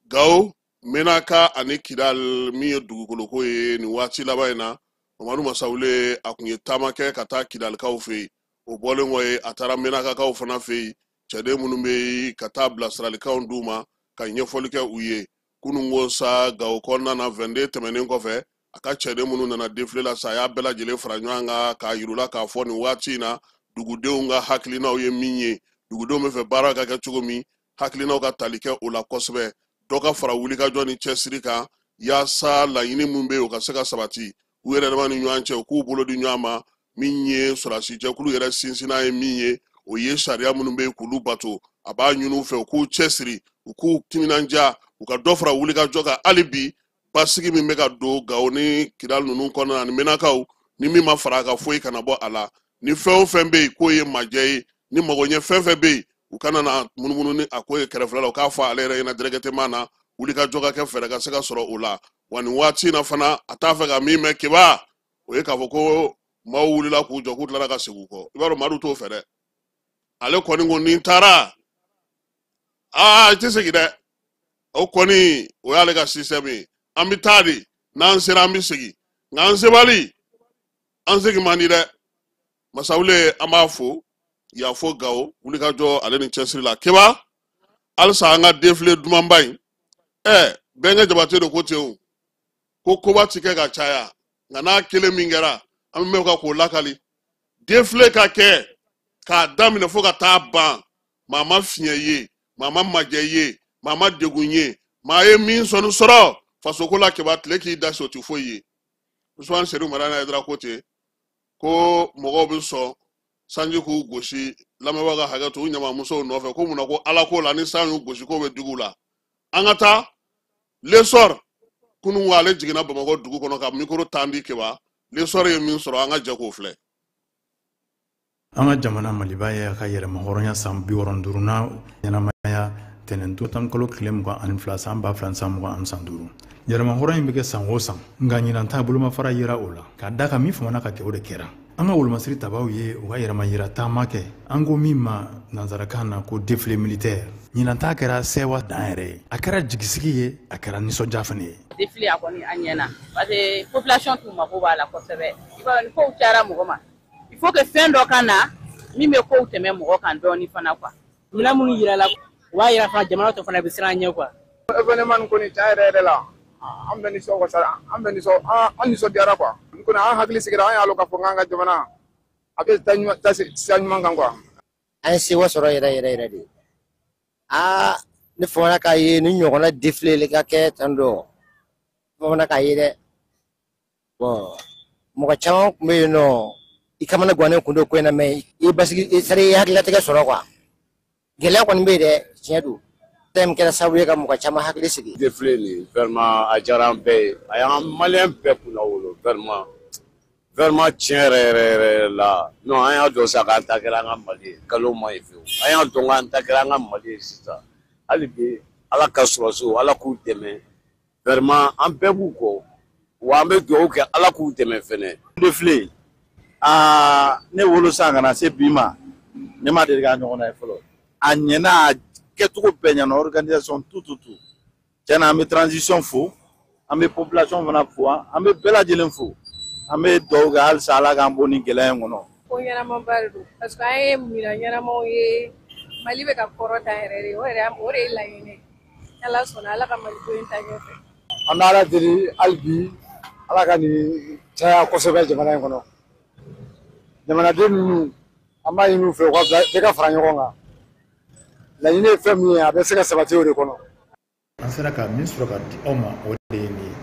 Gawo, Menaka ani Kidal. Min ye dugukoloko ye nin waati laban in na, Mamadu Masawule a kun ye taama kɛ ka taa Kidalikaw fɛ yen. O bɔlen kɔ yen, a taara Menakakaw fana fɛ yen, cɛden minnu bɛ yen, ka taa bilasiralikanw d'u ma ka ɲɛfɔli kɛ u ye. Kununko sa, Gawo kɔnɔna na, 22 tɛmɛnen kɔfɛ, a ka cɛden minnu nana défilé la sa, a y'a bɛɛ lajɛlen fara ɲɔgɔn kan k'a yir'u la k'a fɔ nin waati in na dugudenw ka hakilinaw ye min ye, dugudenw bɛ fɛ baara ka kɛ cogo min, hakilinaw ka tali kɛ o la kosɛbɛ, dɔ ka fara wulikajɔ ni cɛsiri kan yaasa laɲini min bɛ yen o ka se ka sabati u yɛrɛ dama ni ɲɔgɔn cɛ, u k'u bolo di ɲɔgɔn ma. Min ye sɔrɔdasi jɛkulu yɛrɛ sinsinna ye min ye, o ye sariya minnu bɛ yen k'olu bato. A b'a ɲini u fɛ u k'u cɛsiri, u k'u timinandiya, u ka dɔ fara wulikajɔ kan hali bi. Basigi min bɛ ka don Gawo ni Kidali ninnu kɔnɔna na ani Menakaw, ni min ma fara a kan, foyi kana bɔ a la. Ni fɛn o fɛn bɛ yen k'o ye majɛ ye, ni magoɲɛ fɛn fɛn bɛ yen, u kana na munumunu ni a ko ye kɛrɛfɛla la, u k'a fɔ ale yɛrɛ ɲɛna directement na, wulikajɔ ka kɛ, fɛɛrɛ ka se ka sɔrɔ o la. Wa nin waati in na fana, a t'a fɛ ka min mɛn Keba, o ye k'a fɔ ko maaw wulila k'u jɔ k'u tilara ka segin u kɔ. I b'a dɔn Madu t'o fɛ dɛ. Ale kɔni ko ni taara aa, i tɛ segin dɛ. O kɔni o y'ale ka système ye. An bɛ taa de, n'an sera an bɛ segin, nka an sebali an segin man di dɛ. Masawule, an b'a fo yan fo Gawo wulikajɔ ale ni cɛsiri la. Keba, halisa an ka défilé dumanba in, bɛnkɛ Jabate de ko ten o, ko koba ti kɛ ka caya, nka n'a kelen min kɛra, an bɛ mɛn ka k'o lakali. Défilé ka kɛ k'a daminɛ fo ka taa ban, maa ma fiɲɛ ye, maa ma majɛ ye, maa ma degun ye, maa ye min sɔnni sɔrɔ fasoko la. Keba, tile k'i da se, o ti foyi ye. Usumani Sedu Madani Hayidara ko ten ko mɔgɔw bɛ sɔn sanji k'u gosi, lamɛnbagaw ka hakɛ to, u ɲamamusow nɔfɛ ko munna ko Ala ko la ni san y'u gosi k'o bɛ digi u la. An ka taa L'Essor. Kunun ko ale jiginna Bamakɔ dugu kɔnɔ ka micro tan di Keba. L'Essor ye min sɔrɔ, an ka jɛ k'o filɛ. An ka jamana Maliba ye a ka yɛrɛma hɔrɔnya san 65nan ɲɛnamaya tɛnɛn 10 kalo tile 22 san 2025. Yɛrɛma hɔrɔnya in bɛ kɛ san o san, nka ɲinan ta bolomafara yera o la k'a da kan min famana ka kɛ, o de kɛra. An ka wolomasiri tabaw ye u ka yɛrɛma yira taama kɛ, an ko min ma nansarakan na ko défilé militaire. Ɲinan ta kɛra sɛwa dan yɛrɛ ye, a kɛra jigisigi ye, a kɛra nisɔndiya fana ye. Défilé a kɔni a ɲɛna, parce que population tun mako b'a la kosɛbɛ. I b'a dɔn ni kow cayara mɔgɔ ma, il faut que fɛn dɔ ka na. Min bɛ kow tɛmɛ mɔgɔ kan dɔɔni fana quoi. Minɛn minnu yirala, o b'a yira fana jamana tɔ fana bɛ siran ɲɛ quoi. Événement nin kɔni, tiɲɛ yɛrɛ yɛrɛ la, an bɛ nisɔn wasara, an bɛ nisɔn, an nisɔndiyara quoi. N kɔni, an hakili sigira, an y'a lɔn k'a fɔ k'an ka jamana a bɛ taa sira ɲuman kan quoi. An ye sewa sɔrɔ yɛrɛ yɛrɛ yɛrɛ de. Aa, ne famana k'a ye ni ɲɔgɔnna défilé ka kɛ tan dɔ, famana k'a ye dɛ. Bon, mɔgɔ caman tun bɛ yen nɔ, i kamana gannen kun don ko in na, mais i ye basigi, c'est à dire i ye hakililatigɛ sɔrɔ quoi. Gɛlɛya kɔni bɛ yen dɛ, tiɲɛ don. Fɛn min kɛra sababu ye ka mɔgɔ caman hakili sigi. Défilé nin, vraiment, a diyara an bɛɛ ye, a y'an maliyɛn bɛɛ kunna wolo, vraiment vraiment, tiɲɛ yɛrɛ yɛrɛ yɛrɛ la. Non, an y'a dɔn sa k'an ta kɛra an ka Mali ye, nkalon ma ye fiyewu. An y'a dɔn k'an ta kɛra an ka Mali ye sisan. Hali bi, Ala ka sɔrɔsiw, Ala k'u dɛmɛ, vraiment, an bɛɛ b'u kɔ, wa an bɛ dugawu kɛ, Ala k'u dɛmɛ fɛnɛ. Défilé, aa, ne wolo san ka na se bi ma, ne ma deli k'a ɲɔgɔnna ye fɔlɔ. A ɲɛna, a kɛcogo bɛɛ ɲɛna, organisation, tout tout tout. Tiɲɛna, an bɛ transition fo, an bɛ population fana fo, an bɛ bɛɛ lajɛlen fo. An bɛ dugawu kɛ halisa, Ala k'an bɔ nin gɛlɛya in kɔnɔ. Ko ɲɛnamaba de don, parce que an ye minɛn ɲɛnamaw ye. Mali bɛ ka kɔrɔta yɛrɛ de, o yɛrɛ, o de ye laɲini ye. Ala sɔnna, Ala ka Maliko in ta ɲɛfɛ. An bɛ Ala deli hali bi, Ala ka nin caya kosɛbɛ jamana in kɔnɔ. Jamanaden ninnu, an b'a ɲini u fɛ, u ka bɛɛ ka fara ɲɔgɔn kan. Laɲini ye fɛn min ye, a bɛ se ka sabati o de kɔnɔ. An sera ka min sɔrɔ ka di aw ma, o de ye nin ye.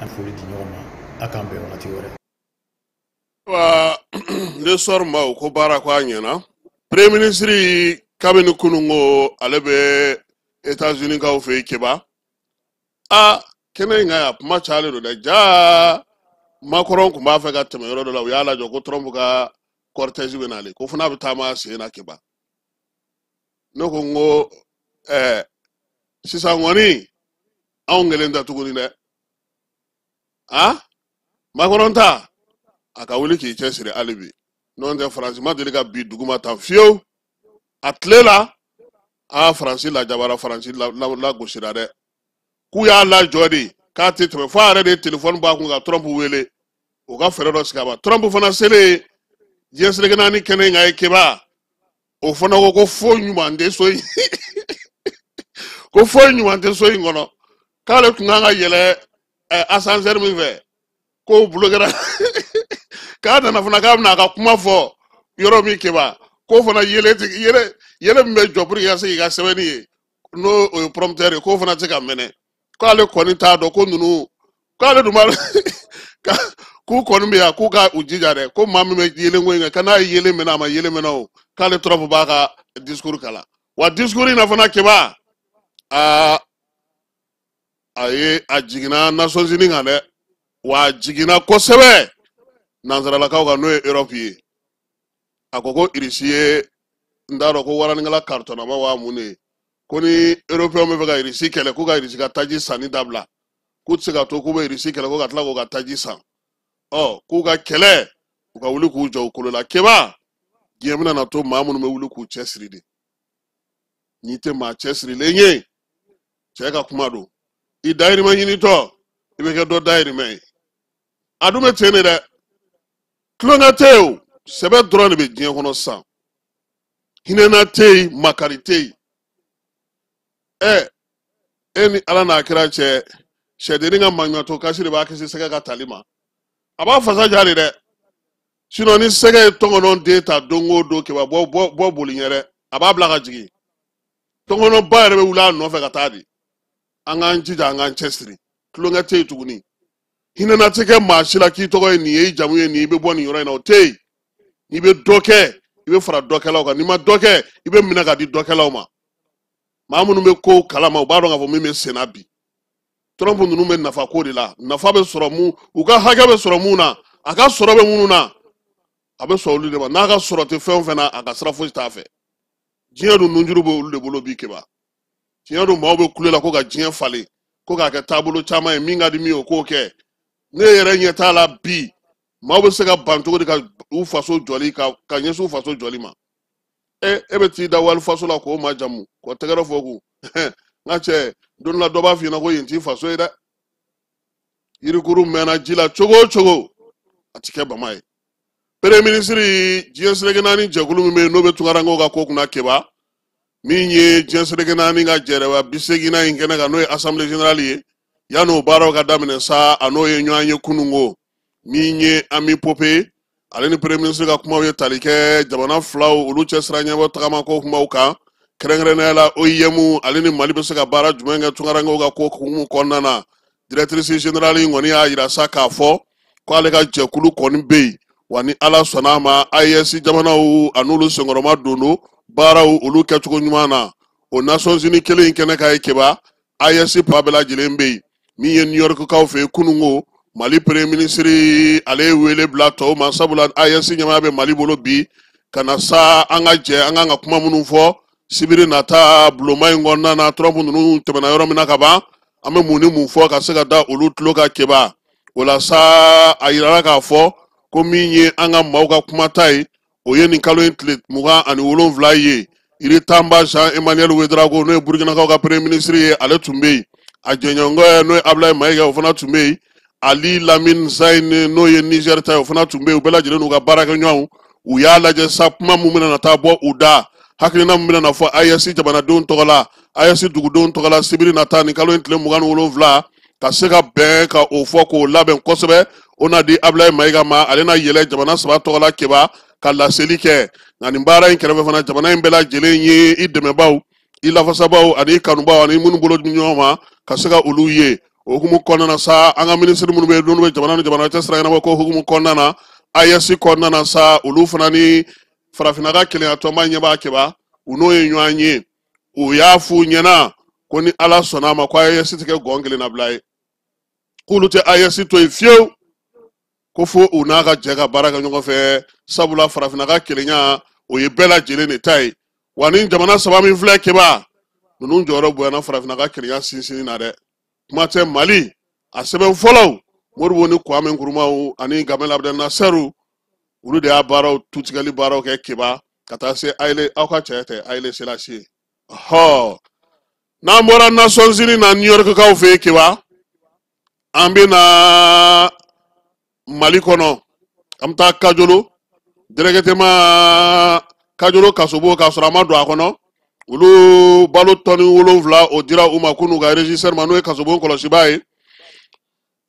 An foli di ɲɔgɔn ma, a k'an bɛn wagati wɛrɛ. Wa ne sɔrɔ maaw ko baara ko a ɲɛna. Premier ministre, kabini kunun ko ale bɛ États-Unis kaw fɛ yen, Keba a kɛnɛ in kan yan, kuma cayalen don dɛ. Jaa, Macron tun b'a fɛ ka tɛmɛ yɔrɔ dɔ la, u y'a lajɔ ko Trump ka cortège bɛ nalen, ko fo n'a bɛ taama a sen na. Keba, ne ko n ko sisan kɔni, anw kelen tɛ tuguni dɛ. A Macron ta, a ka wuli k'i cɛsiri hali bi, n'o tɛ Faransi ma deli ka bi duguma tan fiyewu a tile la. A Faransi lajabara, Faransi lagosira dɛ. K'u y'a lajɔ de k'a tɛ tɛmɛ, fo a yɛrɛ de ye telefɔni bɔ a kun ka Trump wele, o ka fɛɛrɛ dɔ sigi a ma. Trump fana selen diɲɛ seleke naani kɛnɛ in kan ye, Keba, o fana ko foyi ɲuman tɛ so in, ko foyi ɲuman tɛ so in kɔnɔ, k'ale tun kan ka yɛlɛ ascenseur min fɛ, k'o bloquera, k'a nana fana k'a bɛna a ka kuma fɔ yɔrɔ min, Keba, k'o fana yɛlɛ yɛlɛ yɛlɛ min bɛ jɔ pour que ka se k'i ka sɛbɛnni ye, n'o o ye prompteur ye, k'o fana tɛ ka mɛnɛ, k'ale kɔni t'a dɔn ko ninnu, k'ale dun b'a k'u kɔni bɛ yan, k'u ka u jija dɛ, ko maa min bɛ yelenko in kɛ, ka n'a ye yelen mɛnɛ, a ma yelen mɛnɛ o, k'ale Trump b'a ka discours kalan. Wa discours in na fana, Keba, aa, a ye a jiginna Nations Unies kan dɛ, wa a jiginna kosɛbɛ nansaralakaw kan, n'o ye Europe ye. A ko ko Irisi ye, n t'a dɔn ko waranikala karitɔnama wa mun de ye, ko ni européen bɛ fɛ ka Irisi kɛlɛ, k'u ka Irisi ka taji sanni dabila, k'u tɛ se ka to k'u bɛ Irisi kɛlɛ ko ka tila k'u ka taji san. Ɔ, k'u ka kɛlɛ, u ka wuli k'u jɔ u kolo la. Keba, diɲɛ bɛna na to maa minnu bɛ wuli k'u cɛsiri de. N'i tɛ maa cɛsirilen ye, cɛ ka kuma don, i dayirimɛ ɲinitɔ, i bɛ kɛ dɔ dayirimɛ ye. A dun bɛ ten de dɛ, tulonkɛ tɛ yen o, sɛbɛ dɔrɔn de bɛ diɲɛ kɔnɔ sisan. Hinɛna tɛ yen, makari tɛ yen. Ɛ, e ni Ala n'a kira cɛ, sɛdennin ka maɲumantɔ kasi de b'a kisi sɛgɛ ka tali ma. A b'a fasa ja de dɛ, sinon ni sɛgɛ ye tɔngɔnɔ den ta don o don, Keba, bɔ bɔ bɔ boli ɲɛ dɛ, a b'a bila ka jigin. Tɔngɔnɔba yɛrɛ bɛ wuli a nɔfɛ ka taa di. An k'an jija, an k'an cɛsiri, tulonkɛ tɛ yen tuguni. Hinɛna tɛ kɛ maa si la k'i tɔgɔ ye nin ye, i jamu ye nin ye, i bɛ bɔ nin yɔrɔ in na, o tɛ yen. N'i bɛ dɔ kɛ, i bɛ fara dɔkɛlaw kan, n'i ma dɔ kɛ, i bɛ minɛ ka di dɔkɛlaw ma. Maa minnu bɛ kow kalama, u b'a dɔn k'a fɔ min bɛ sen na bi. Trump ninnu bɛ nafa ko de la, nafa bɛ sɔrɔ mun, u ka hakɛ bɛ sɔrɔ mun na, a ka sɔrɔ bɛ minnu na, a bɛ sɔn olu de ma. N'a ka sɔrɔ tɛ fɛn o fɛn na, a ka sira fosi t'a fɛ. Diɲɛ dun nunjuru bɛ olu de bolo bi, Keba. Tiɲɛ don, maaw bɛ kule la ko ka diɲɛ falen, ko k'a kɛ taabolo caman ye, min ka di min ye, o k'o kɛ. Ne yɛrɛ ɲɛ t'a la bi, maaw bɛ se ka ban cogo di ka u faso jɔli, ka ɲɛsin u faso jɔli ma? E bɛ t'i da wali faso la k'o majamu, k'o tɛgɛrɛ fɔ kun. N ka cɛ, don dɔ la dɔ b'a f'i ɲɛna ko yen t'i faso ye dɛ. Yirikuru mɛnna ji la cogo o cogo, a ti kɛ bama ye. Premier ministre diɲɛ seleke naani jɛkulu min bɛ yen n'o bɛ tunkarankew ka ko kunna Keba, min ye diɲɛ seleke naani ka jɛrɛba 80nan in kɛnɛ kan, n'o ye assemblée générale ye, yan'o baaraw ka daminɛ sa, a n'o ye ɲɔgɔn ye kununko. Min ye Ami Pope, ale ni premier ministre ka kumaw ye tali kɛ jamana filaw olu cɛ sira ɲɛbɔ tagamako kumaw kan, kɛrɛnkɛrɛnnenya la OIM ale ni Mali bɛ se ka baara jumɛn kɛ tunkarankew ka ko hukumu kɔnɔna na. Directrice générale in kɔni y'a yira sa k'a fɔ ko ale ka jɛkulu kɔni bɛ yen, wa ni Ala sɔnna a ma, AES jamanaw a n'olu senkɔrɔma don don baaraw olu kɛcogo ɲuman na. O Nations Unies kelen in kɛnɛ kan ye Keba, AES pa bɛɛ lajɛlen bɛ yen. Min ye New York kaw fɛ yen kununko, Mali premier ministre ale ye wele bila tɔw ma, sabula AES ɲɛmaaya bɛ Mali bolo bi, ka na sa an ka jɛ an kan ka kuma minnu fɔ sibiri nata bulonba in kɔnɔna na. Trump ninnu tɛmɛna yɔrɔ min na ka ban, an bɛ mun ni mun fɔ ka se ka da olu tulo kan Keba. O la sa, a yirala k'a fɔ ko min ye an ka maaw ka kumata ye, o ye nin kalo in tile 27 ye. Iritamba Jean Emmanuel Ouedraogo, n'o ye Burkinakaw ka premier ministre ye, ale tun bɛ yen. A jɛɲɔgɔnkɛ n'o ye Ablaye Mayiga, o fana tun bɛ yen. Ali Lamine Zaine, n'o ye Niger ta ye, o fana tun bɛ yen. U bɛɛ lajɛlen n'u ka baarakɛɲɔgɔnw, u y'a lajɛ sa kuma mun bɛna na taa bɔ u da, hakilina mun bɛna na fɔ AES jamanadenw tɔgɔ la, AES dugudenw tɔgɔ la sibiri nata nin kalo in tile 27, ka se ka bɛn ka o fɔ k'o labɛn kosɛbɛ. O na di Ablaye Mayiga ma, ale na yɛlɛ jamana saba tɔgɔ la Keba ka laseli kɛ. Nka nin baara in kɛrɛfɛ fana, jamana in bɛɛ lajɛlen ye i dɛmɛbaaw, i lafasabaaw ani i kanubaaw ani minnu bolo di ɲɔgɔn ma ka se ka olu ye. O hukumu kɔnɔna na sa, an ka minisiri minnu bɛ yen n'olu bɛ jamana ni jamana cɛ sira ɲɛnabɔ ko hukumu kɔnɔna na, AES kɔnɔna na sa, olu fana ni farafinna ka kelenya tɔnba ɲɛbaa Keba, u n'o ye ɲɔgɔn ye. U y'a f'u ɲɛna ko ni Ala sɔnna a ma, ko AES tɛ kɛ gɔn kelennabila ye, k'olu tɛ AES to yen fiyewu, ko fo u n'a ka jɛ ka baara kɛ ɲɔgɔn fɛ, sabula farafinna ka kelenya o ye bɛɛ lajɛlen de ta ye. Wa ni jamana saba min filɛ Keba, ninnu jɔyɔrɔ bonyana farafinna ka kelenya sinsinni na dɛ. Kuma tɛ Mali a sɛbɛn fɔlɔw, Modibo ni Kwame Nkrumah ani Gamal Abdel Nasser, olu de y'a baaraw tutigɛli baaraw kɛ Keba, ka taa se Haile, aw ka cɛ tɛ Haile Selassie. Hɔ, n'an bɔra Nations Unies na New York kaw fɛ yen Keba, an bɛ na Mali kɔnɔ, an bɛ taa Kajolo directement, Kajolo kasobo, k'a sɔrɔ a ma don a kɔnɔ. Olu balo tɔni 7 o dira u ma kunun ka régisseur ma, n'o ye kasobon kɔlɔsibaa ye,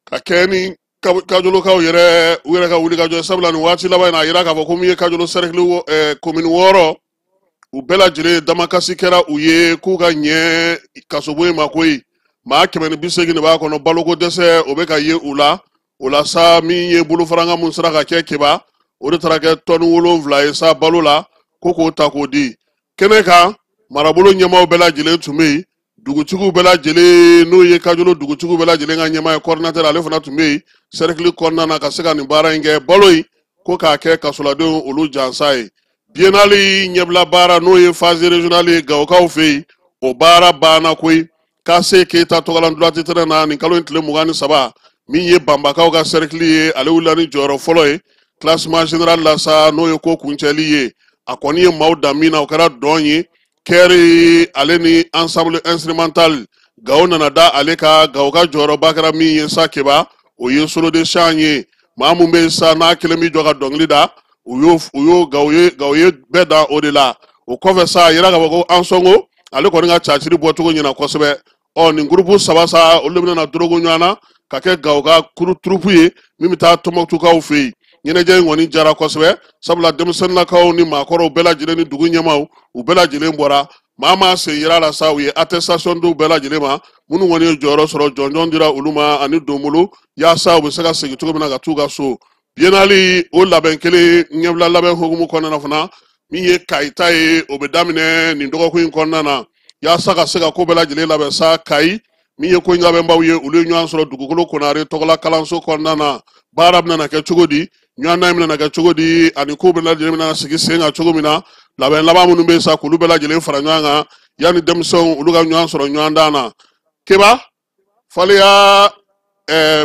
ka kɛ ni Kajolokaw yɛrɛ u yɛrɛ ka wulikajɔ, sabula nin waati laban in na, a yira k'a fɔ ko min ye Kajolo cercle commune 6, u bɛɛ lajɛlen damakasi kɛra u ye k'u ka ɲɛ kasobon in ma koyi. Maa 180 de b'a kɔnɔ, baloko dɛsɛ o bɛ ka ye u la. O la sa, min ye bolofaranga mun sera ka kɛ Keba, o de taara kɛ tɔni 7 ye sa balo la, ko k'o ta k'o di. Kɛnɛ kan, marabolo ɲɛmaaw bɛɛ lajɛlen tun bɛ yen, dugutigiw bɛɛ lajɛlen, n'o ye Kajolo dugutigiw bɛɛ lajɛlen ka ɲɛmaa ye, coordinateur, ale fana tun bɛ yen cercle kɔnɔna na ka se ka nin baara in kɛ. Balo in ko k'a kɛ kasoladenw olu jansa ye. Biennale ɲɛbila baara, n'o ye phase régionale ye Gawokaw fɛ yen, o baara banna koyi. Kase Keyita tɔgɔla ndulati tɛnɛ na nin kalo in tile 23, min ye Banbakaw ka cercle ye, ale wulila ni jɔyɔrɔ fɔlɔ ye classement général la sa, n'o ye ko kuncɛli ye. A kɔni ye maaw dan min na, o kɛra dɔn ye. Kɛri ale ni ensemble instrumental Gawo nana da ale ka Gawo ka jɔyɔrɔba kɛra min ye sa Keba, o ye solo de chant ye. Maa mun bɛ sa n'a kelen bɛ jɔ ka dɔnkili da, u y'o Gawo ye, Gawo ye bɛɛ dan o de la. O kɔfɛ sa, a yira k'a fɔ ko Ansɔngo ale kɔni ka caciri bɔcogo ɲɛna kosɛbɛ. Ɔ nin gurupu saba sa, olu de bɛna na dorogo ɲɔgɔn na ka kɛ Gawo ka turupu ye min bɛ taa Tɔnbɔkutukaw fɛ yen. Ɲɛnajɛ in kɔni jara kosɛbɛ, sabula denmisɛnninnakaw ni maakɔrɔw bɛɛ lajɛlen ni dugu ɲɛmaaw, u bɛɛ lajɛlen bɔra. Maa maa sen yira la sa, u ye attestation d'u bɛɛ lajɛlen ma. Minnu kɔni ye jɔyɔrɔ sɔrɔ, jɔnjɔn dira olu ma ani donbolo, yaasa u bɛ se ka segin cogo min na ka t'u ka so. Biennale o labɛn kelen ɲɛbila labɛn hukumu kɔnɔna na fana, min ye Kayi ta ye, o bɛ daminɛ nin dɔgɔkun in kɔnɔna na, yaasa ka se ka ko bɛɛ lajɛlen labɛn sa. Kayi min ye ko labɛnbaw ye, olu ye ɲɔgɔn sɔrɔ dugukolo Konare tɔgɔla kalanso kɔnɔna na. Baara bɛna kɛ cogo di, ɲɔgɔndan in bɛna kɛ cogo di, ani ko bɛɛ lajɛlen bɛna sigi sen kan cogo min na, labɛn laban minnu bɛ yen sa, k'olu bɛɛ lajɛlen fara ɲɔgɔn kan yanni denmisɛnw olu ka ɲɔgɔn sɔrɔ ɲɔgɔndan na. Keba Faleya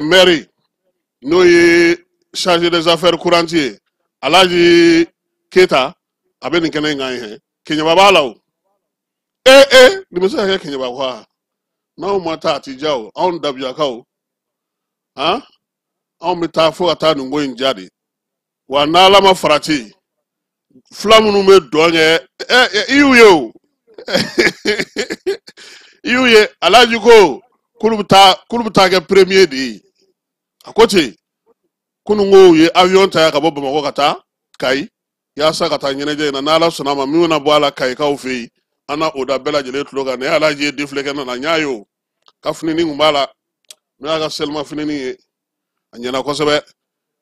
maire, n'o ye chargé des affaires courantes ye, Alhaji Keyita, a bɛ nin kɛnɛ in kan yen. Keɲɛba b'a la o. Ee nin bɛ se ka kɛ Keɲɛba quoi, n'anw ma taa a ti diya o. Anw dabiyakaw, han, anw bɛ taa fo ka taa nin ko in diya de. Wa n'Ala ma farati, fula minnu bɛ dɔn kɛ, i y'u ye o, i y'u ye. Alhaji ko k'olu bɛ taa kɛ premier de ye. A ko ten, kunun ko u ye avion ta ka bɔ Bamakɔ ka taa Kayi yaasa ka taa ɲɛnajɛ in na. N'Ala sɔnna a ma, min bɛna bɔ a la Kayikaw fɛ yen, an na o da bɛɛ lajɛlen tulo kan. Nin ye Alhaji ye défilé kɛ nana, n y'a ye o ka finini kun b'a la, n'o y'a ka selima finini ye, a ɲɛna kosɛbɛ.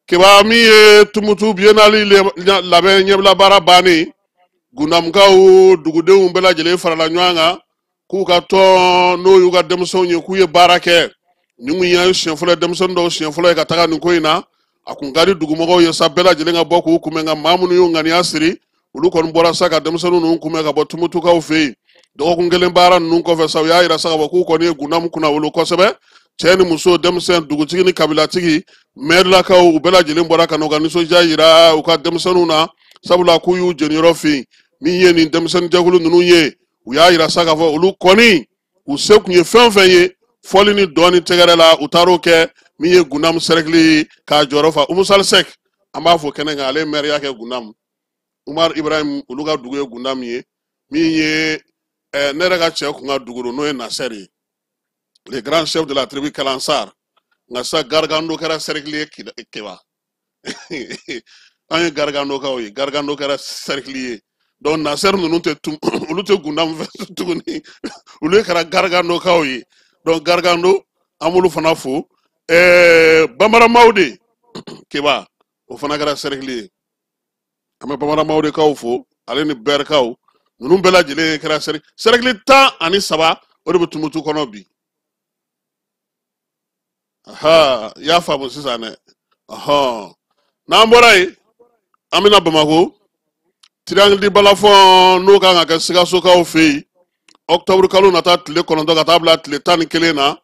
Keba min ye Tumutu biennale labɛn ɲɛbila baara bannen, Gundamukaw dugudenw bɛɛ lajɛlen farala ɲɔgɔn kan k'u ka tɔn n'o y'u ka denmisɛnw ye, k'u ye baara kɛ. Nin kun ye siɲɛ fɔlɔ ye, denmisɛnnin dɔw siɲɛ fɔlɔ ye ka taga nin ko in na. A kun ka di dugumɔgɔw ye sa bɛɛ lajɛlen ka bɔ k'u kunbɛn, nka maa minnu y'u ŋaniya siri, olu kɔni bɔra sa ka denmisɛnnin ninnu kunbɛn ka bɔ Tumutukaw fɛ yen. Dɔgɔkun kelen baara ninnu kɔfɛ sa, u y'a yira sa k'a fɔ k'u kɔni ye Gundamu kunnawolo kosɛbɛ. Cɛ ni muso, denmisɛn, dugutigi ni kabilatigi, mɛrilakaw, u bɛɛ lajɛlen bɔra ka n'u ka nisɔndiya yira u ka denmisɛnninw na, sabula k'u y'u jeniyɔrɔ fin. Min ye nin denmisɛnnin jɛkulu ninnu ye, u y'a yira sa k'a fɔ olu kɔni u se kun ye fɛn o fɛn ye fɔli ni dɔɔni tɛgɛrɛ la, u taar'o kɛ. Min ye Gundamu cercle k'a jɔyɔrɔ fa, Umu Sali Sɛk, an b'a fɔ kɛnɛ kan, ale ye mɛriya kɛ Gundamu. Umar Ibrahim, olu ka dugu ye Gundamu ye. Min ye ne yɛrɛ ka cɛ kun ka dugu don, n'o ye Nasɛri ye, le grand chef de la tribu Kalansar. Nka sisan Gargando kɛra cercle ye Keba. An ye Gargandokaw ye, Gargando kɛra cercle ye. Donc Nasɛri ninnu tɛ tun, olu tɛ Gundamu fɛ tuguni, olu kɛra Gargandokaw ye. Donc Gargando, an b'olu fana fo. Bamaramaw de Keba, o fana kɛra cercle ye. An bɛ Bamaramaw de kaw fo, ale ni Bɛrikaw ninnu bɛɛ lajɛlen kɛra cercle 13, o de bɛ Tumutu kɔnɔ bi. Aha, i y'a faamu sisan dɛ. Ɔhɔn, n'an bɔra yen, an bɛna Bamakɔ. Triangle du Balafon n'o kan ka kɛ Sikasokaw fɛ yen octobre kalo nata tile 9 ka taa bila tile 11 na,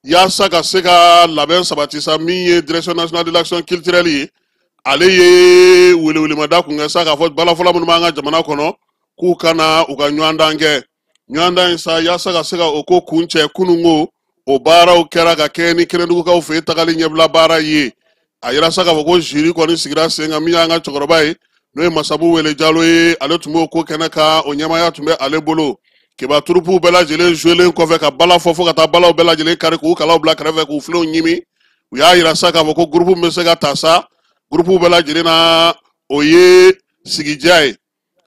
yaasa ka se ka labɛn sabati sa. Min ye Direction nationale de l'action culturelle ye, ale ye welewelemada kun kɛ sa k'a fɔ balafɔla minnu b'an ka jamana kɔnɔ k'u ka na u ka ɲɔgɔndan kɛ. Ɲɔgɔndan in sa, yaasa ka se ka o ko kuncɛ, kununko o baaraw kɛra ka kɛ ni Kɛnɛdugukaw fɛ yen tagali ɲɛbila baara ye. A yira sa k'a fɔ ko jury kɔni sigira sen kan. Min y'an ka cɛkɔrɔba ye, n'o ye Masabu Wele Jalo ye, ale tun b'o ko kɛnɛ kan, o ɲɛmaaya tun bɛ ale bolo. Keba turupuw bɛɛ lajɛlen jouelen kɔfɛ ka bala fɔ, fo ka taa balaw bɛɛ lajɛlen kari k'u kalaw bila kɛrɛfɛ k'u filenw ɲimi, u y'a yira sa k'a fɔ ko gurupu min bɛ se ka ta sa gurupuw bɛɛ lajɛlen na, o ye Sigija ye.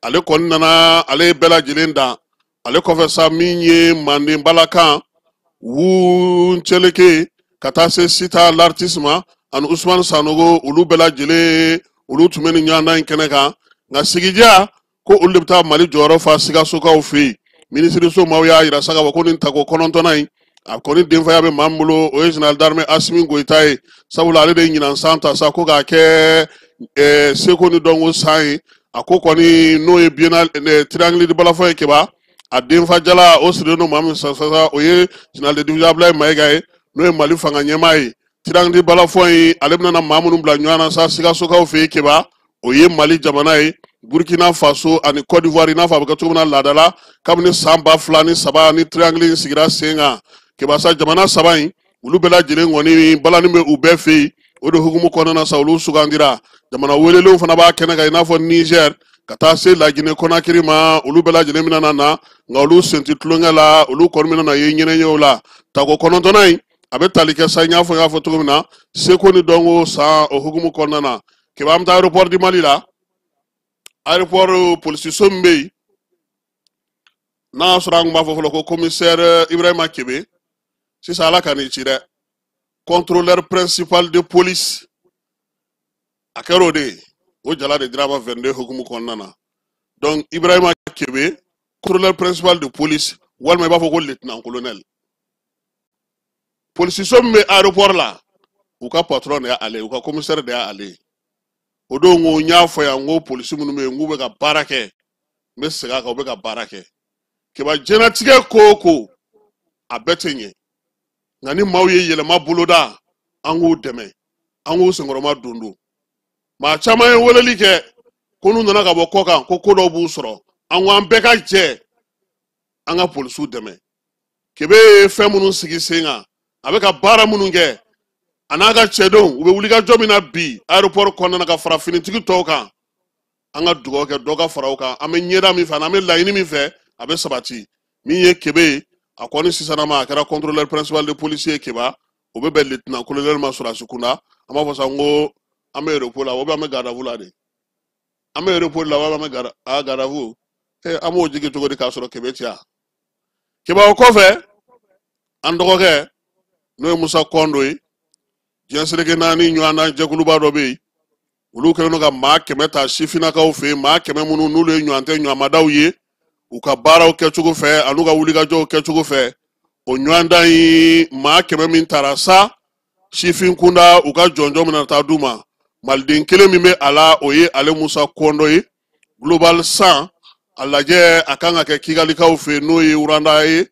Ale kɔni nana, ale ye bɛɛ lajɛlen dan. Ale kɔfɛ sa, min ye Manden balakan Wuncɛleke ka taa se Sita l'artiste ma ani Usumani Sanogo, olu bɛɛ lajɛlen olu tun bɛ nin ɲɔgɔndan in kɛnɛ kan. Nka Sigija ko olu de bɛ taa Mali jɔyɔrɔ fa Sikasokaw fɛ yen. Minisiriso maaw y'a yira sa k'a fɔ ko nin tako 9nan in, a kɔni denfaya bɛ maa min bolo, o ye général d'armée Asimi Goyita ye, sabula ale de ye ɲinan san ta sa ko k'a kɛ seko ni dɔnko san ye. A ko kɔni n'o ye biennale triangle de balafon ye Keba, a denfajala o sirilen don maa min sa, o ye général de division Abulaye Mayiga ye, n'o ye Mali fanga ɲɛmaa ye. Triangle de balafon in, ale bɛna maa minnu bila ɲɔgɔn na sa Sikasokaw fɛ yen Keba, o ye Mali jamana ye, Burkina Faso ani Côte d'Ivoire, i n'a fɔ a bɛ kɛ cogo min na laada la kabini san 2003 ni triangle in sigira sen kan. Keba sa, jamana saba in, olu bɛɛ lajɛlen kɔni balani bɛ u bɛɛ fɛ yen. O de hukumu kɔnɔna na sa, olu sugandira. Jamana welelenw fana b'a kɛnɛ kan, i n'a fɔ Niger ka taa se Laginɛ Konakiri ma, olu bɛɛ lajɛlen bɛna na, nka olu sen tɛ tulonkɛ la, olu kɔni bɛna na ye ɲɛnajɛw la. Tako 9nan in, a bɛ tali kɛ sa, n y'a fɔ cogo min na, seko ni dɔnko san o hukumu kɔnɔna na. Keba, an bɛ taa aéroport du Mali la. Aéroport polisiso min bɛ yen, n'a y'a sɔrɔ an tun b'a fɔ fɔlɔ ko commissaire Ibrahima Kebe, sisan Ala ka n'i ci dɛ, contrôleur principal de police, a kɛra o de ye. O jala de dira a ma 22 hukumu kɔnɔna na. Donc Ibrahima Kebe, contrôleur principal de police, walima i b'a fɔ ko lieutenant colonel. Polisiso min bɛ aéroport la, u ka patron de y'ale ye, u ka commissaire de y'ale ye. O don ko n y'a fɔ yan, n ko polisi minnu bɛ yen, k'u bɛ ka baara kɛ, n bɛ segin a kan, u bɛ ka baara kɛ. Keba, diɲɛlatigɛ ko o ko, a bɛɛ tɛ ɲɛ, nka ni maaw ye yɛlɛma boloda, an k'u dɛmɛ, an k'u senkɔrɔma don don. Maa caman ye weleli kɛ ko n'u nana ka bɔ kɔ kan, ko ko dɔw b'u sɔrɔ. An ko an bɛɛ ka jɛ an ka polisiw dɛmɛ. Kebe ye fɛn minnu sigi sen kan, a bɛ ka baara minnu kɛ, A n'a ka cɛdenw u bɛ wulikajɔ min na bi aéroport kɔnɔna na ka fara finitigi tɔw kan, an ka dugawu kɛ dɔ ka fara o kan. An bɛ ɲɛda min fɛ ani an bɛ laɲini min fɛ, a bɛ sabati. Min ye Kebe ye, a kɔni sisanama a kɛra contrôleur principal de police ye Keba, o bɛ bɛn lieutenant colonel ma sɔrɔdasi kunda. An b'a fɔ sa n ko an bɛ repos la, o bɛ an bɛ garde à vous la de, an bɛ repos la, walima an bɛ garde a garde à vous. An b'o jigin cogo di k'a sɔrɔ Kebe ti yan? Keba, o kɔfɛ an dɔgɔkɛ n'o ye Musa Kɔndo ye, diɲɛ seleke naani ɲɔgɔnna jɛkuluba dɔ bɛ yen, olu kɛlen don ka maa 100 ta sifinnakaw fɛ yen, maa 100 minnu n'olu ye ɲɔgɔn tɛ ɲɔgɔnmadaw ye u ka baaraw kɛcogo fɛ an'u ka wulikajɔw kɛcogo fɛ. O ɲɔgɔndan in maa 100 min tara sa sifin kunda, u ka jɔnjɔn bɛna taa d'u ma. Maliden kelen min bɛ a la, o ye ale Musa Kɔndo ye. Global 100 a lajɛ a kan ka kɛ Kigalikaw fɛ yen, n'o ye Rwanda ye,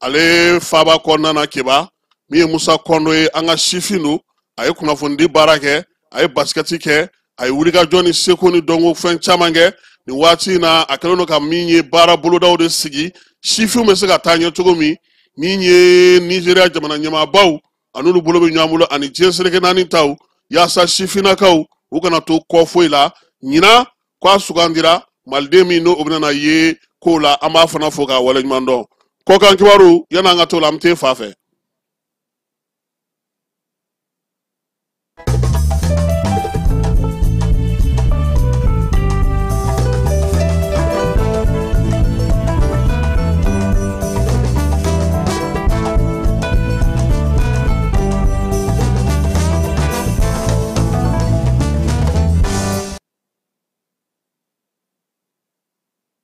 ale faaba kɔnɔna na Keba. Min ye Musa Kɔndo ye, an ka sifin don, a ye kunnafonidi baara kɛ, a ye basikɛti kɛ, a ye wulikajɔ ni seko ni dɔnko fɛn caman kɛ. Nin waati in na a kɛlen don ka min ye baara bolodaw de sigi, sifinw bɛ se ka taa ɲɛ cogo min. Min ye Nizeriya jamana ɲɛmaabaw an'olu bolo bɛ ɲɔgɔn bolo ani diɲɛ seleke naani taw, yaasa sifinnakaw u kana to kɔ foyi la. Ɲinan k'a sugandira maliden min n'o bɛna ye kow la, an b'a fana fo k'a waleɲuman dɔn. Kɔkan kibaru, yan'an ka t'o la, an bɛ t'e fa fɛ.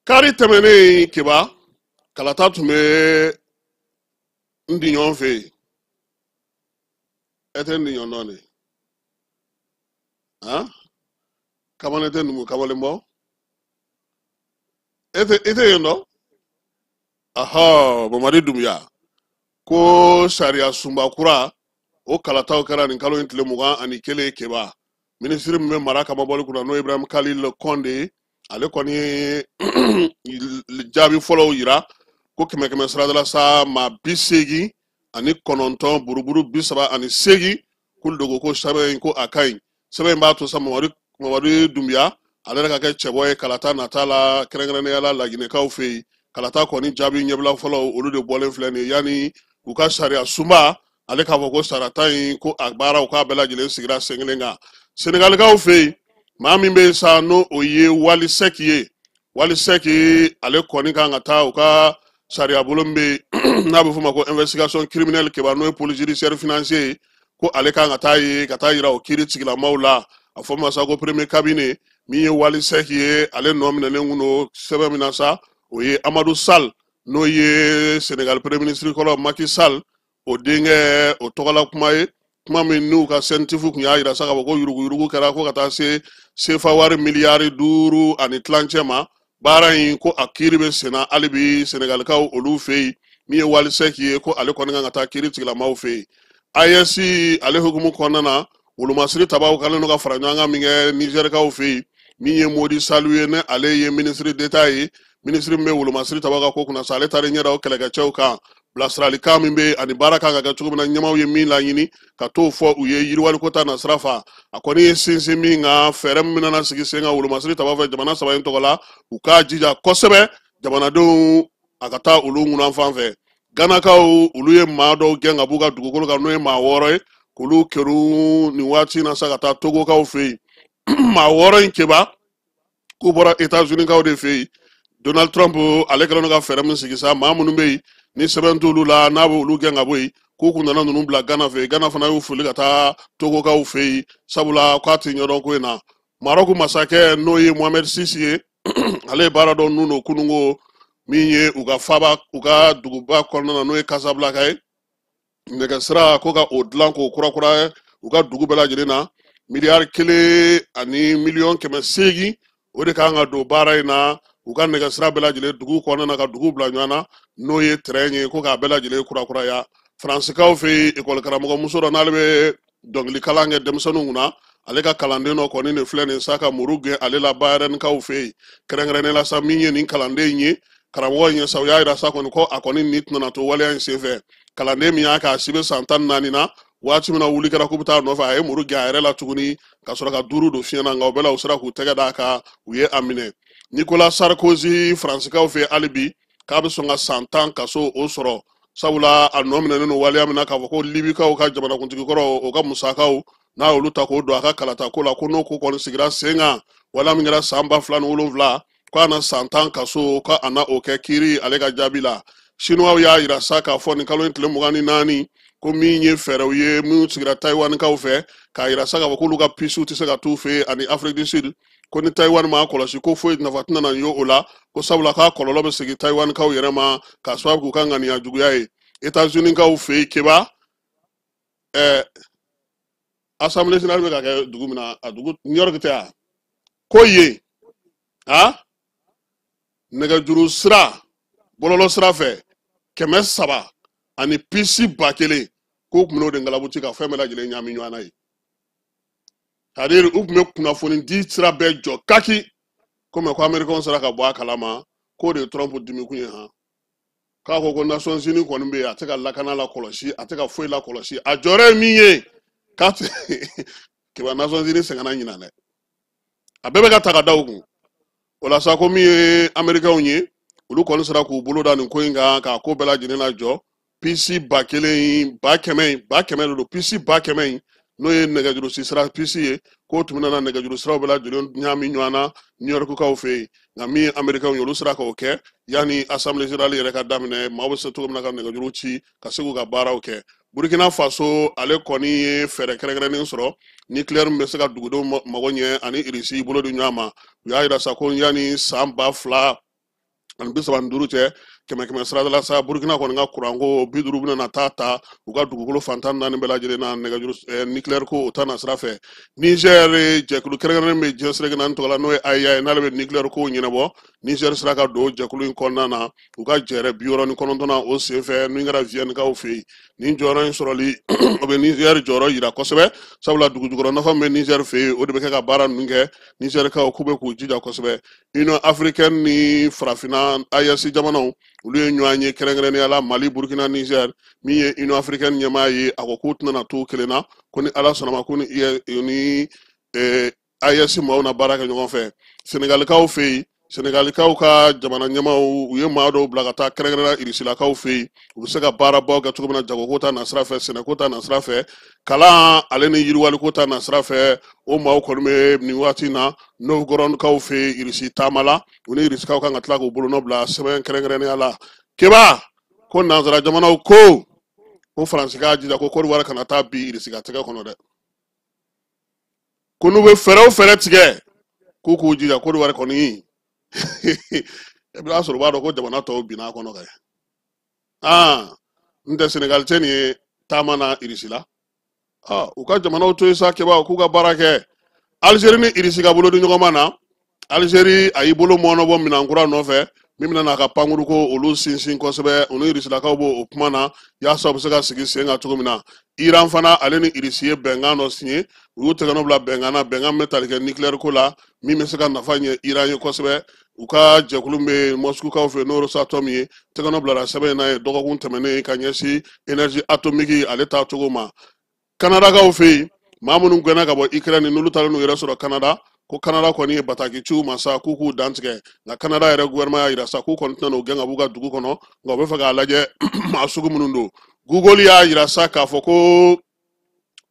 Kari tɛmɛnen Keba, kalata tun bɛ n diɲɔgɔn fɛ yen. E tɛ n diɲɔgɔn dɔn de? Han, kamalen tɛ numu kamalen bɔ, e tɛ yen dɔn? Ahɔ, Mamadi Dunbiya ko sariya sunba kura o kalataw kɛra nin kalo in tile 21 Keba. Minisiri min bɛ mara kamabɔli kunna, n'o ye Ibrahim Khalil Kɔnde ye, ale kɔni ye jaabi fɔlɔw yira ko kɛmɛ kɛmɛ saradala sa maa 89 buruburu 38 k'olu de ko ko sɛbɛn in ko a ka ɲi. Sɛbɛn in b'a to sa Mamadi Dunbiya ale yɛrɛ ka kɛ cɛbɔ ye kalata nata la, kɛrɛnkɛrɛnnenya la Laginɛkaw fɛ yen. Kalata kɔni jaabi ɲɛbila fɔlɔw olu de bɔlen filɛ nin ye, yanni u ka sariya sunba ale k'a fɔ ko sarata in ko a baaraw k'a bɛɛ lajɛlen sigira sen kelen kan. Senegalikaw fɛ yen, maa min bɛ yen sa n'o o ye Wali Sɛki ye, Wali Sɛki ale kɔni kan ka taa u ka sariya bolo min bɛ yen n'a bɛ f'o ma ko investigation criminelle Keba, n'o ye police judiciaire financier ye, ko ale kan ka taa ye ka taa yira o kiiri tigilamaaw la. A fɔ ma sa ko premier cabinet. Min ye Wali Sɛki ye, ale nɔ minɛlen kun don sɛbɛn min na sa, o ye Amadu Sall, n'o ye Senegal premier ministre kɔrɔ Macky Sall o denkɛ, o tɔgɔla kuma ye, kuma min n'u ka CENTIF kun y'a yira sa k'a fɔ ko yuruguyurugu kɛra ko ka taa se sefa wari miliyari 5.5 ma. Baara in ko a kiiri bɛ senna hali bi Senegalikaw olu fɛ yen. Min ye Wali Sɛki ye, ko ale kɔni kan ka taa kiiri tigilamaw fɛ yen. AES ale hukumu kɔnɔna na, wolomasiri tabaw kɛlen don ka fara ɲɔgɔn kan min kɛ Nizɛrikaw fɛ yen. Min ye Modi Salu ye, ne ale ye ministre d'État ye, ministre min bɛ wolomasiri tabaw ka ko kunna sa, ale taara ɲɛ da o kɛlɛkɛcɛw kan. Bilasiralikan min bɛ yen ani baara kan ka kɛ cogo min na, ɲɛmaaw ye min laɲini ka t'o fɔ u ye yiriwaliko ta nasira fa. A kɔni ye sinsin min kan, fɛɛrɛ min bɛna sigi sen kan wolomasiri tabaw fɛ jamana saba in tɔgɔ la, u k'a jija kosɛbɛ jamanadenw a ka taa olu ŋunan fan fɛ. Ganakaw olu ye maa dɔw gɛn ka b'u ka dugukolo kan, n'o ye maa 6 ye, k'olu keru nin waati in na sa ka taa Togokaw fɛ yen. Maa 6 in Keba, k'u bɔra États-Unis kaw de fɛ yen. Donald Trump ale kɛlen don ka fɛɛrɛ min sigi sa, maa minnu bɛ yen ni sɛbɛn t'olu la, n'a bɛ olu gɛn ka bɔ yen, k'u kun nana ninnu bila Gana fɛ yen. Gana fana y'u foli ka taa Togokaw fɛ yen, sabula k'a tɛ ɲɛdɔn ko in na. Marɔku masakɛ n'o ye Mohamed Sisi ye, ale ye baara dɔ nun don kununko min ye u ka faaba, u ka duguba kɔnɔna na, n'o ye Casablanca ye. Nɛgɛsira ko ka o dilan k'o kurakura u ka dugu bɛɛ lajɛlen na, miliyari 1 ani miliyɔn 800 o de kan ka don baara in na. U ka nɛgɛsira bɛɛ lajɛlen dugu kɔnɔna na ka dugu bila ɲɔgɔn na, n'o ye tɛrɛn ye, ko k'a bɛɛ lajɛlen kurakuraya. Faransikaw fɛ yen, ekɔli karamɔgɔmuso dɔ n'ale bɛ dɔnkili kalan kɛ denmisɛnninw kunna, ale ka kalanden dɔ kɔni de filɛ nin sa ka muru gɛn ale la Bayɛrɛnkaw fɛ yen. Kɛrɛnkɛrɛnnen la sa, min ye nin kalanden in ye, karamɔgɔ in ye sa, u y'a yira sa kɔni ko a kɔni ni tɛna to waleya in senfɛ. Kalanden min y'a kɛ, a si bɛ san 14 na, Waati min na wuli kɛra k'u bɛ taa nɔfɛ, a ye muru gɛn a yɛrɛ la tuguni ka sɔrɔ ka 5 don fiɲɛ na, nka o bɛɛ la u sera k'u tɛgɛ d'a kan, u ye a minɛ. Nicolas Sarkozy, Faransikaw fɛ hali bi, k'a bɛ sɔn ka san 10 kaso o sɔrɔ, sabula a nɔ minɛnen don waleya min na k'a fɔ ko Libikaw ka jamanakuntigi kɔrɔ o ka musakaw n'a y'olu ta k'o don a ka kalata ko la, ko n'o ko kɔni sigira sen kan, waleya min kɛra san 2007, k'a na san 10 kaso, k'a na o kɛ kiiri ale ka jaabi la. Sinuwaw y'a yira sa k'a fɔ nin kalo in tile 24 ko min ye fɛɛrɛw ye minnu sigira Taïwanikaw fɛ, k'a yira sa k'a fɔ k'olu ka pisiw tɛ se ka t'u fɛ yen ani Afrique du Sud, ko ni Taïwan m'a kɔlɔsi ko foyi nafa tɛna na ye o la, ko sabula k'a kɔlɔlɔ bɛ segin Taïwanikaw yɛrɛ ma k'a sababu k'u ka ŋaniya juguya ye. États-Unis-kaw fɛ yen, Keba, Assemblée générale bɛ ka kɛ dugu min na, a dugu New York tɛ yan, ko yen a nɛgɛjuru sira bɔlɔlɔ sira fɛ 300 ani pisi 1000 k'u tun bɛn'o de ngalabuti ka fɛn bɛɛ lajɛlen ɲaami ɲɔgɔn na ye. C'est-à-dire u tun bɛ kunnafoni di sira bɛɛ jɔ kaki, komi ko américains sera ka bɔ a kalama k'o de ye Trump dimikun ye han. K'a ko Nations Unies kɔni bɛ yen, a tɛ ka lakana lakɔlɔsi, a tɛ ka foyi lakɔlɔsi, a jɔyɔrɔ ye min ye k'a tɛ Keba Nations Unies sɛgɛnna ɲinan dɛ, a bɛɛ bɛ ka ta ka da u kun. O la sa ko min ye américains ye, olu kɔni sera k'u bolo da nin ko in kan k'a ko bɛɛ lajɛlen lajɔ. Pisi 1000 in, 100 000 in, 100 000 de don, pisi 100 000 in n'o ye nɛgɛjuru sira pisi ye, k'o tun bɛna nɛgɛjuru siraw bɛɛ lajɛlen ɲaami ɲɔgɔn na New York kaw fɛ yen. Nka min ye américains ye, olu sera k'o kɛ yanni assemblée générale yɛrɛ ka daminɛ, maaw bɛ se cogo min na ka nɛgɛjuru ci ka se k'u ka baaraw kɛ. Burkina Faso ale kɔni ye fɛɛrɛ kɛrɛnkɛrɛnnen sɔrɔ nucléaire min bɛ se ka dugudenw mago ɲɛ ani Irisi bolo di ɲɔgɔn ma. U y'a yira sa ko yanni san 2035 cɛ, 100 sirada la sa, Burkina kɔni ka kuranko 50 bɛna taa ta u ka dugukolo fan 14 bɛɛ lajɛlen na nɛgɛjuru nucléaire ko o ta na sira fɛ. Niger jɛkulu kɛrɛnkɛrɛnnen bɛ diɲɛ seleke naani tɔgɔ la, n'o ye AEA ye, n'ale bɛ nucléaire ko ɲɛnabɔ. Niger sera ka don jɛkulu in kɔnɔna na u ka jɛrɛ 69nan o senfɛ min kɛra Vienne-kaw fɛ yen. Nin jɔyɔrɔ in sɔrɔli o bɛ Niger jɔyɔrɔ yira kosɛbɛ, sabula dugujukɔrɔ nafa min bɛ Niger fɛ yen, o de bɛ kɛ ka baara ninnu kɛ. Nigerkaw k'u bɛ k'u jija kosɛbɛ. Union africaine ni farafinna AES jamanaw, olu ye ɲɔgɔn ye kɛrɛnkɛrɛnnenya la Mali, Burkina, Niger. Min ye Union africaine ɲɛmaa ye, a ko k'u tɛna na to kelen na, ko ni Ala sɔnna ma ko ni AES maaw na baara kɛ ɲɔgɔn fɛ. Senegalikaw fɛ yen, Senegalikaw ka jamana ɲɛmaaw, u ye maa dɔw bila ka taa kɛrɛnkɛrɛnnenya Irisilakaw fɛ yen, u bɛ se ka baarabaw kɛ cogo min na, jagoko ta nasira fɛ, sɛnɛko ta nasira fɛ, kalan ale ni yiriwaliko ta nasira fɛ. O maaw kɔni bɛ nin waati in na Novgorodkaw fɛ yen Irisi taama la, u ni Irisikaw kan ka tila k'u bolonɔ bila sɛbɛn kɛrɛnkɛrɛnnenya la. Keba ko nansara jamanaw ko Faransi k'a jija ko Côte d'Ivoire kana taa bi Irisi ka tɛgɛ kɔnɔ dɛ, ko n'u bɛ fɛɛrɛ o fɛɛrɛ tigɛ k'u k'u jija Côte d'Ivoire kɔni i b'a sɔrɔ u b'a dɔn ko jamana tɔw binna a kɔnɔ kɛ. N tɛ Senegal cɛ nin ye taama na Irisi la, u ka jamanaw to yen sa Keba, k'u ka baara kɛ. Algérie ni Irisi ka bolo di ɲɔgɔn ma na, Algérie a y'i bolo mɔɔnɔbɔ minɛn kura nɔfɛ min bɛna n'a ka pankuru ko olu sinsin kosɛbɛ, u ni Irisilakaw b'o o kuma na yaasa u bɛ se ka sigi sen kan cogo min na. Iran fana ale ni Irisi ye bɛnkan dɔ signé, u y'u tɛgɛnɔ bila bɛnkan na, bɛnkan min bɛ tali kɛ nucléaire ko la, min bɛ se ka nafa ɲɛ Iran ye kosɛbɛ. U ka jɛkulu min bɛ Moscoukaw fɛ, n'o Rosatom ye, tɛgɛnɔ bilara sɛbɛn in na ye dɔgɔkun tɛmɛnen ka ɲɛsin énergie atomique ale taacogo ma. Kanadakaw fɛ yen, maa minnu gɛnna ka bɔ Ukraine n'olu taalen n'u yɛrɛ sɔrɔ Kanada, ko Kanada kɔni ye bataki ci u ma sa k'u k'u dantigɛ. Nka Kanada yɛrɛ gouvernement y'a yira sa k'u kɔni tɛna n'u gɛn ka b'u ka dugu kɔnɔ, nka u bɛ fɛ k'a lajɛ maa sugu minnu don. Google y'a yira sa k'a fɔ ko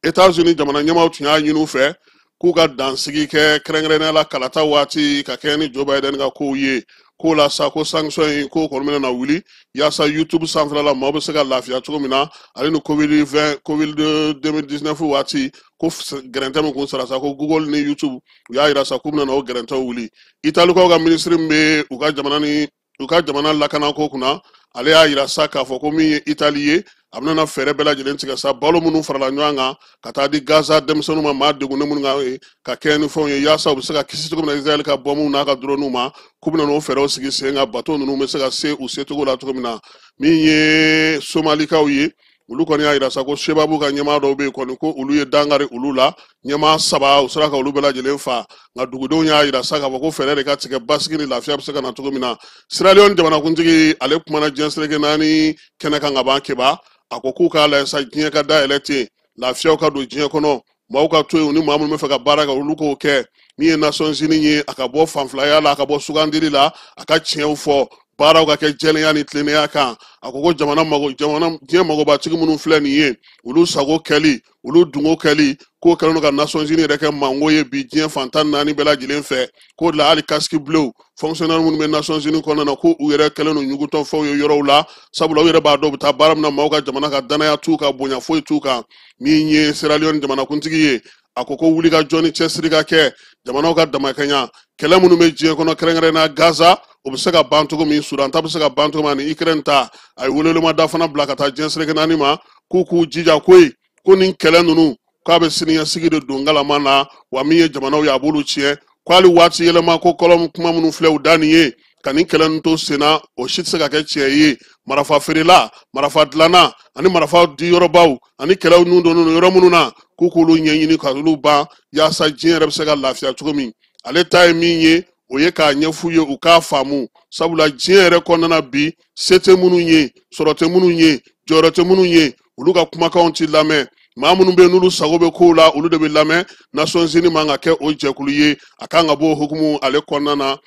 États-Unis jamana ɲɛmaaw tun y'a ɲini u fɛ k'u ka dansigi kɛ kɛrɛnkɛrɛnnenya la kalata waati ka kɛɲɛ ni Joe Biden ka kow ye. K'o la sa ko sanction in k'o kɔni bɛna na wuli yaasa YouTube sanfɛla la maaw bɛ se ka lafiya cogo min na, ale ni Covid 20 Covid 2019 waati ko gɛrɛntɛ min kun sara sa, ko Google ni YouTube u y'a yira sa k'u bɛna na o gɛrɛntɛw wuli. Italikaw ka minisiri min bɛ u ka jamana ni u ka jamana lakanako kunna, ale y'a yira sa k'a fɔ ko min ye Itali ye, a bɛna fɛɛrɛ bɛɛ lajɛlen tigɛ sa balo minnu farala ɲɔgɔn kan ka taa di Gaza denmisɛnninw ma, maa degunnen minnu ka kɛɲɛ ni fɛnw ye, yaasa u bɛ se ka kisi cogo min na Israël ka bɔnmuw n'a ka droniw ma, k'u bɛna n'o fɛɛrɛw sigi sen kan, bato ninnu bɛ se ka se u secogo la cogo min na. Min ye Somalikaw ye, olu kɔni y'a yira sa ko Sebabu ka ɲɛmaa dɔw bɛ yen kɔni ko olu ye dankari olu la, ɲɛmaa 3 u sera ka olu bɛɛ lajɛlen fa. Nka dugudenw y'a yira sa k'a fɔ ko fɛɛrɛ de ka tigɛ basigi ni lafiya bɛ se ka na cogo min na. Sierra Leone jamanakuntigi ale kumana diɲɛ seleke naani kɛnɛ kan ka ban Keba, a ko k'u k'a lajɛ sa diɲɛ ka dayɛlɛ ten Lafiyaw ka don diɲɛ kɔnɔ, maaw ka to yen, u ni maa minnu bɛ fɛ ka baara kɛ olu k'o kɛ. Min ye Nations Unies ye, a ka bɔ fanfilaya la, a ka bɔ sugandili la, a ka tiɲɛw fɔ, baaraw ka kɛ jɛlenya ni tilennenya kan. A ko ko jamana mago, jamana diɲɛ magobatigi minnu filɛ nin ye, olu sago kɛli, olu dungo kɛli, k'o kɛlen don ka Nations Unies yɛrɛ kɛ mango ye bi diɲɛ fan 14 bɛɛ lajɛlen fɛ. K'o de la hali casque bleu fonctionnaire minnu bɛ Nations Unies kɔnɔna na, ko u yɛrɛ kɛlen don ɲugutɔfɛnw ye yɔrɔw la, sabula u yɛrɛ b'a dɔn u bɛ taa baara min na, maaw ka jamana ka danaya t'u kan, bonya foyi t'u kan. Min ye Sierra Leone jamanakuntigi ye, a ko ko wulikajɔ ni cɛsiri ka kɛ jamanaw ka damakɛɲa kɛlɛ minnu bɛ diɲɛ kɔnɔ, kɛrɛnkɛrɛnnenya Gaza, o bɛ se ka ban cogo min, Sudan ta bɛ se ka ban cogo min, ani Ukraine ta. A ye welewelemada fana bila ka taa diɲɛ seleke naani ma, k'u k'u jija koyi, ko nin kɛlɛ ninnu k'a bɛ siniɲɛsigi de don ngalama na, wa min ye jamanaw ye a b'olu tiɲɛ. Ko hali waati yɛlɛma ko kɔlɔn kuma minnu filɛ u da nin ye, ka nin kɛlɛ ninnu to senna, o si tɛ se ka kɛ tiɲɛ ye. Marafa feerela, marafa dilanna, ani marafa diyɔrɔbaw, ani kɛlɛw ninnu donnen don yɔrɔ minnu na, k'u k'olu ɲɛɲini ka olu ban, yaasa diɲɛ yɛrɛ bɛ se ka lafiya cogo min. Ale ta ye min ye, o ye k'a ɲɛf'u ye u k'a faamu, sabula diɲɛ yɛrɛ kɔnɔna na bi, se tɛ minnu ye, sɔrɔ tɛ minnu ye, jɔyɔrɔ tɛ minnu ye, olu ka kumakanw ti lamɛn. Maa minnu bɛ yen n'olu sago bɛ kow la, olu de bɛ lamɛn. Nations Unies man ka kɛ o jɛkulu ye, a kan ka bɔ o hukumu ale kɔnɔna na.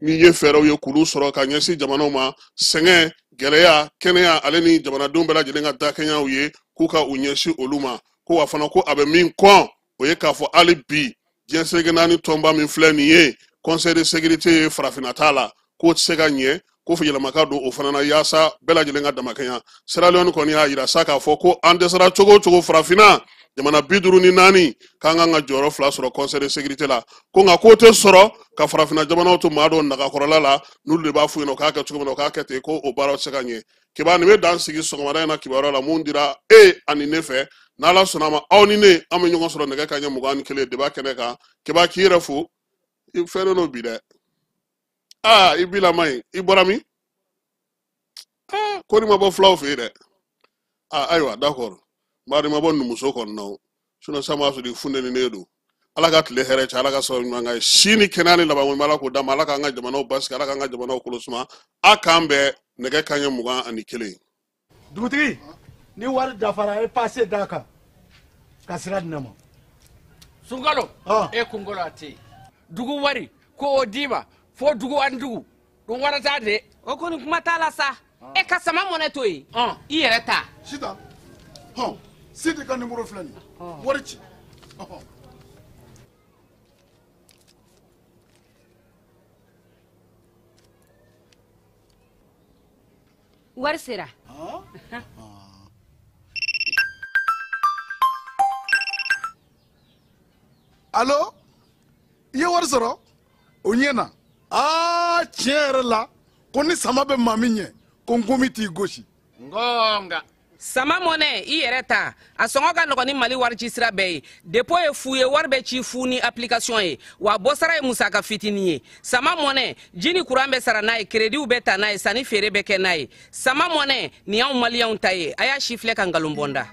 Min ye fɛɛrɛw ye k'olu sɔrɔ ka ɲɛsin jamanaw ma, sɛgɛn, gɛlɛya, kɛnɛya, ale ni jamanadenw bɛɛ lajɛlen ka dakɛɲaw ye, k'u ka u ɲɛsin olu ma. Ko wa fana ko a bɛ min kɔn, o ye k'a fɔ hali bi diɲɛ seleke naani tɔnba min filɛ nin ye, Conseil de sécurité ye, farafinna t'a la, k'o tɛ se ka ɲɛ, ko fo yɛlɛma ka don o fana na, yaasa bɛɛ lajɛlen ka damakɛɲa. Sierra Leone kɔni y'a yira sa k'a fɔ ko an dɛsɛra cogo o cogo, farafinna jamana 54 k'an kan ka jɔyɔrɔ 2 sɔrɔ Conseil de sécurité la, ko nka k'o tɛ sɔrɔ ka farafinna jamanaw to maa dɔw nagakɔrɔla la, n'olu de b'a f'u ɲɛna u k'a kɛ cogo min na, u k'a kɛ ten, ko o baaraw tɛ se ka ɲɛ. Kiba nin bɛ dan sigi sɔgɔmada in na kibaruya la mun dira e ani ne fɛ. N'Ala sɔnna a ma, aw ni ne an bɛ ɲɔgɔn sɔrɔ nɛgɛ kanɲɛ 21 débat kɛnɛ kan. Kiba, k'i yɛrɛ fo, i fɛnnen don bi dɛ. Aa, i bilama ɲi, i bɔra min? Aa, ko nin ma bɔ fulaw fɛ yen dɛ. Aa, ayiwa, d'accord, n b'a dɔn i ma bɔ numuso kɔni na o, sinon sisan b'a sɔrɔ i funtɛninen don. Ala ka tile hɛrɛ cɛ, Ala ka sababu ɲuman k'an ye, si ni kɛnɛya ni labanko ɲuman Ala k'o d'an ma, Ala k'an ka jamanaw basigi, Ala k'an ka jamanaw kolo suma. A k'an bɛn nɛgɛ kanɲɛ 21. Dugutigi, ni wari dafara, e passe d'a kan ka sira di ne ma. Sunkalo, e kunkolo a tɛ yen. Dugu wari ko o d'i ma fo dugu ani dugu dun wara t'a de. O kɔni kuma t'a la sa. E ka sama mɔnɛ to yen, i yɛrɛ ta. Sitan, hɔn, Sidi ka nimoro filɛ nin ye, wari ci. Wari sera. Alo, i ye wari sɔrɔ? O ɲɛna. Aa, tiɲɛ yɛrɛ la, ko ni sama bɛ maa min ɲɛ, ko nkomi t'i gosi. Ngonga. Sama mɔnɛ, i yɛrɛ ta. A sɔngɔ ka nɔgɔn ni Mali wari ci sira bɛɛ ye. Dépôt ye fu ye, wari bɛ ci fu ni application ye. Wa bɔsara ye musaka fitinin ye. Sama mɔnɛ, ji ni courant bɛ sara n'a ye, crédit bɛ ta n'a ye, sanni feere bɛ kɛ n'a ye. Sama mɔnɛ, nin y'anw maliyɛnw ta ye. A y'a si filɛ ka nkalon bɔ n da.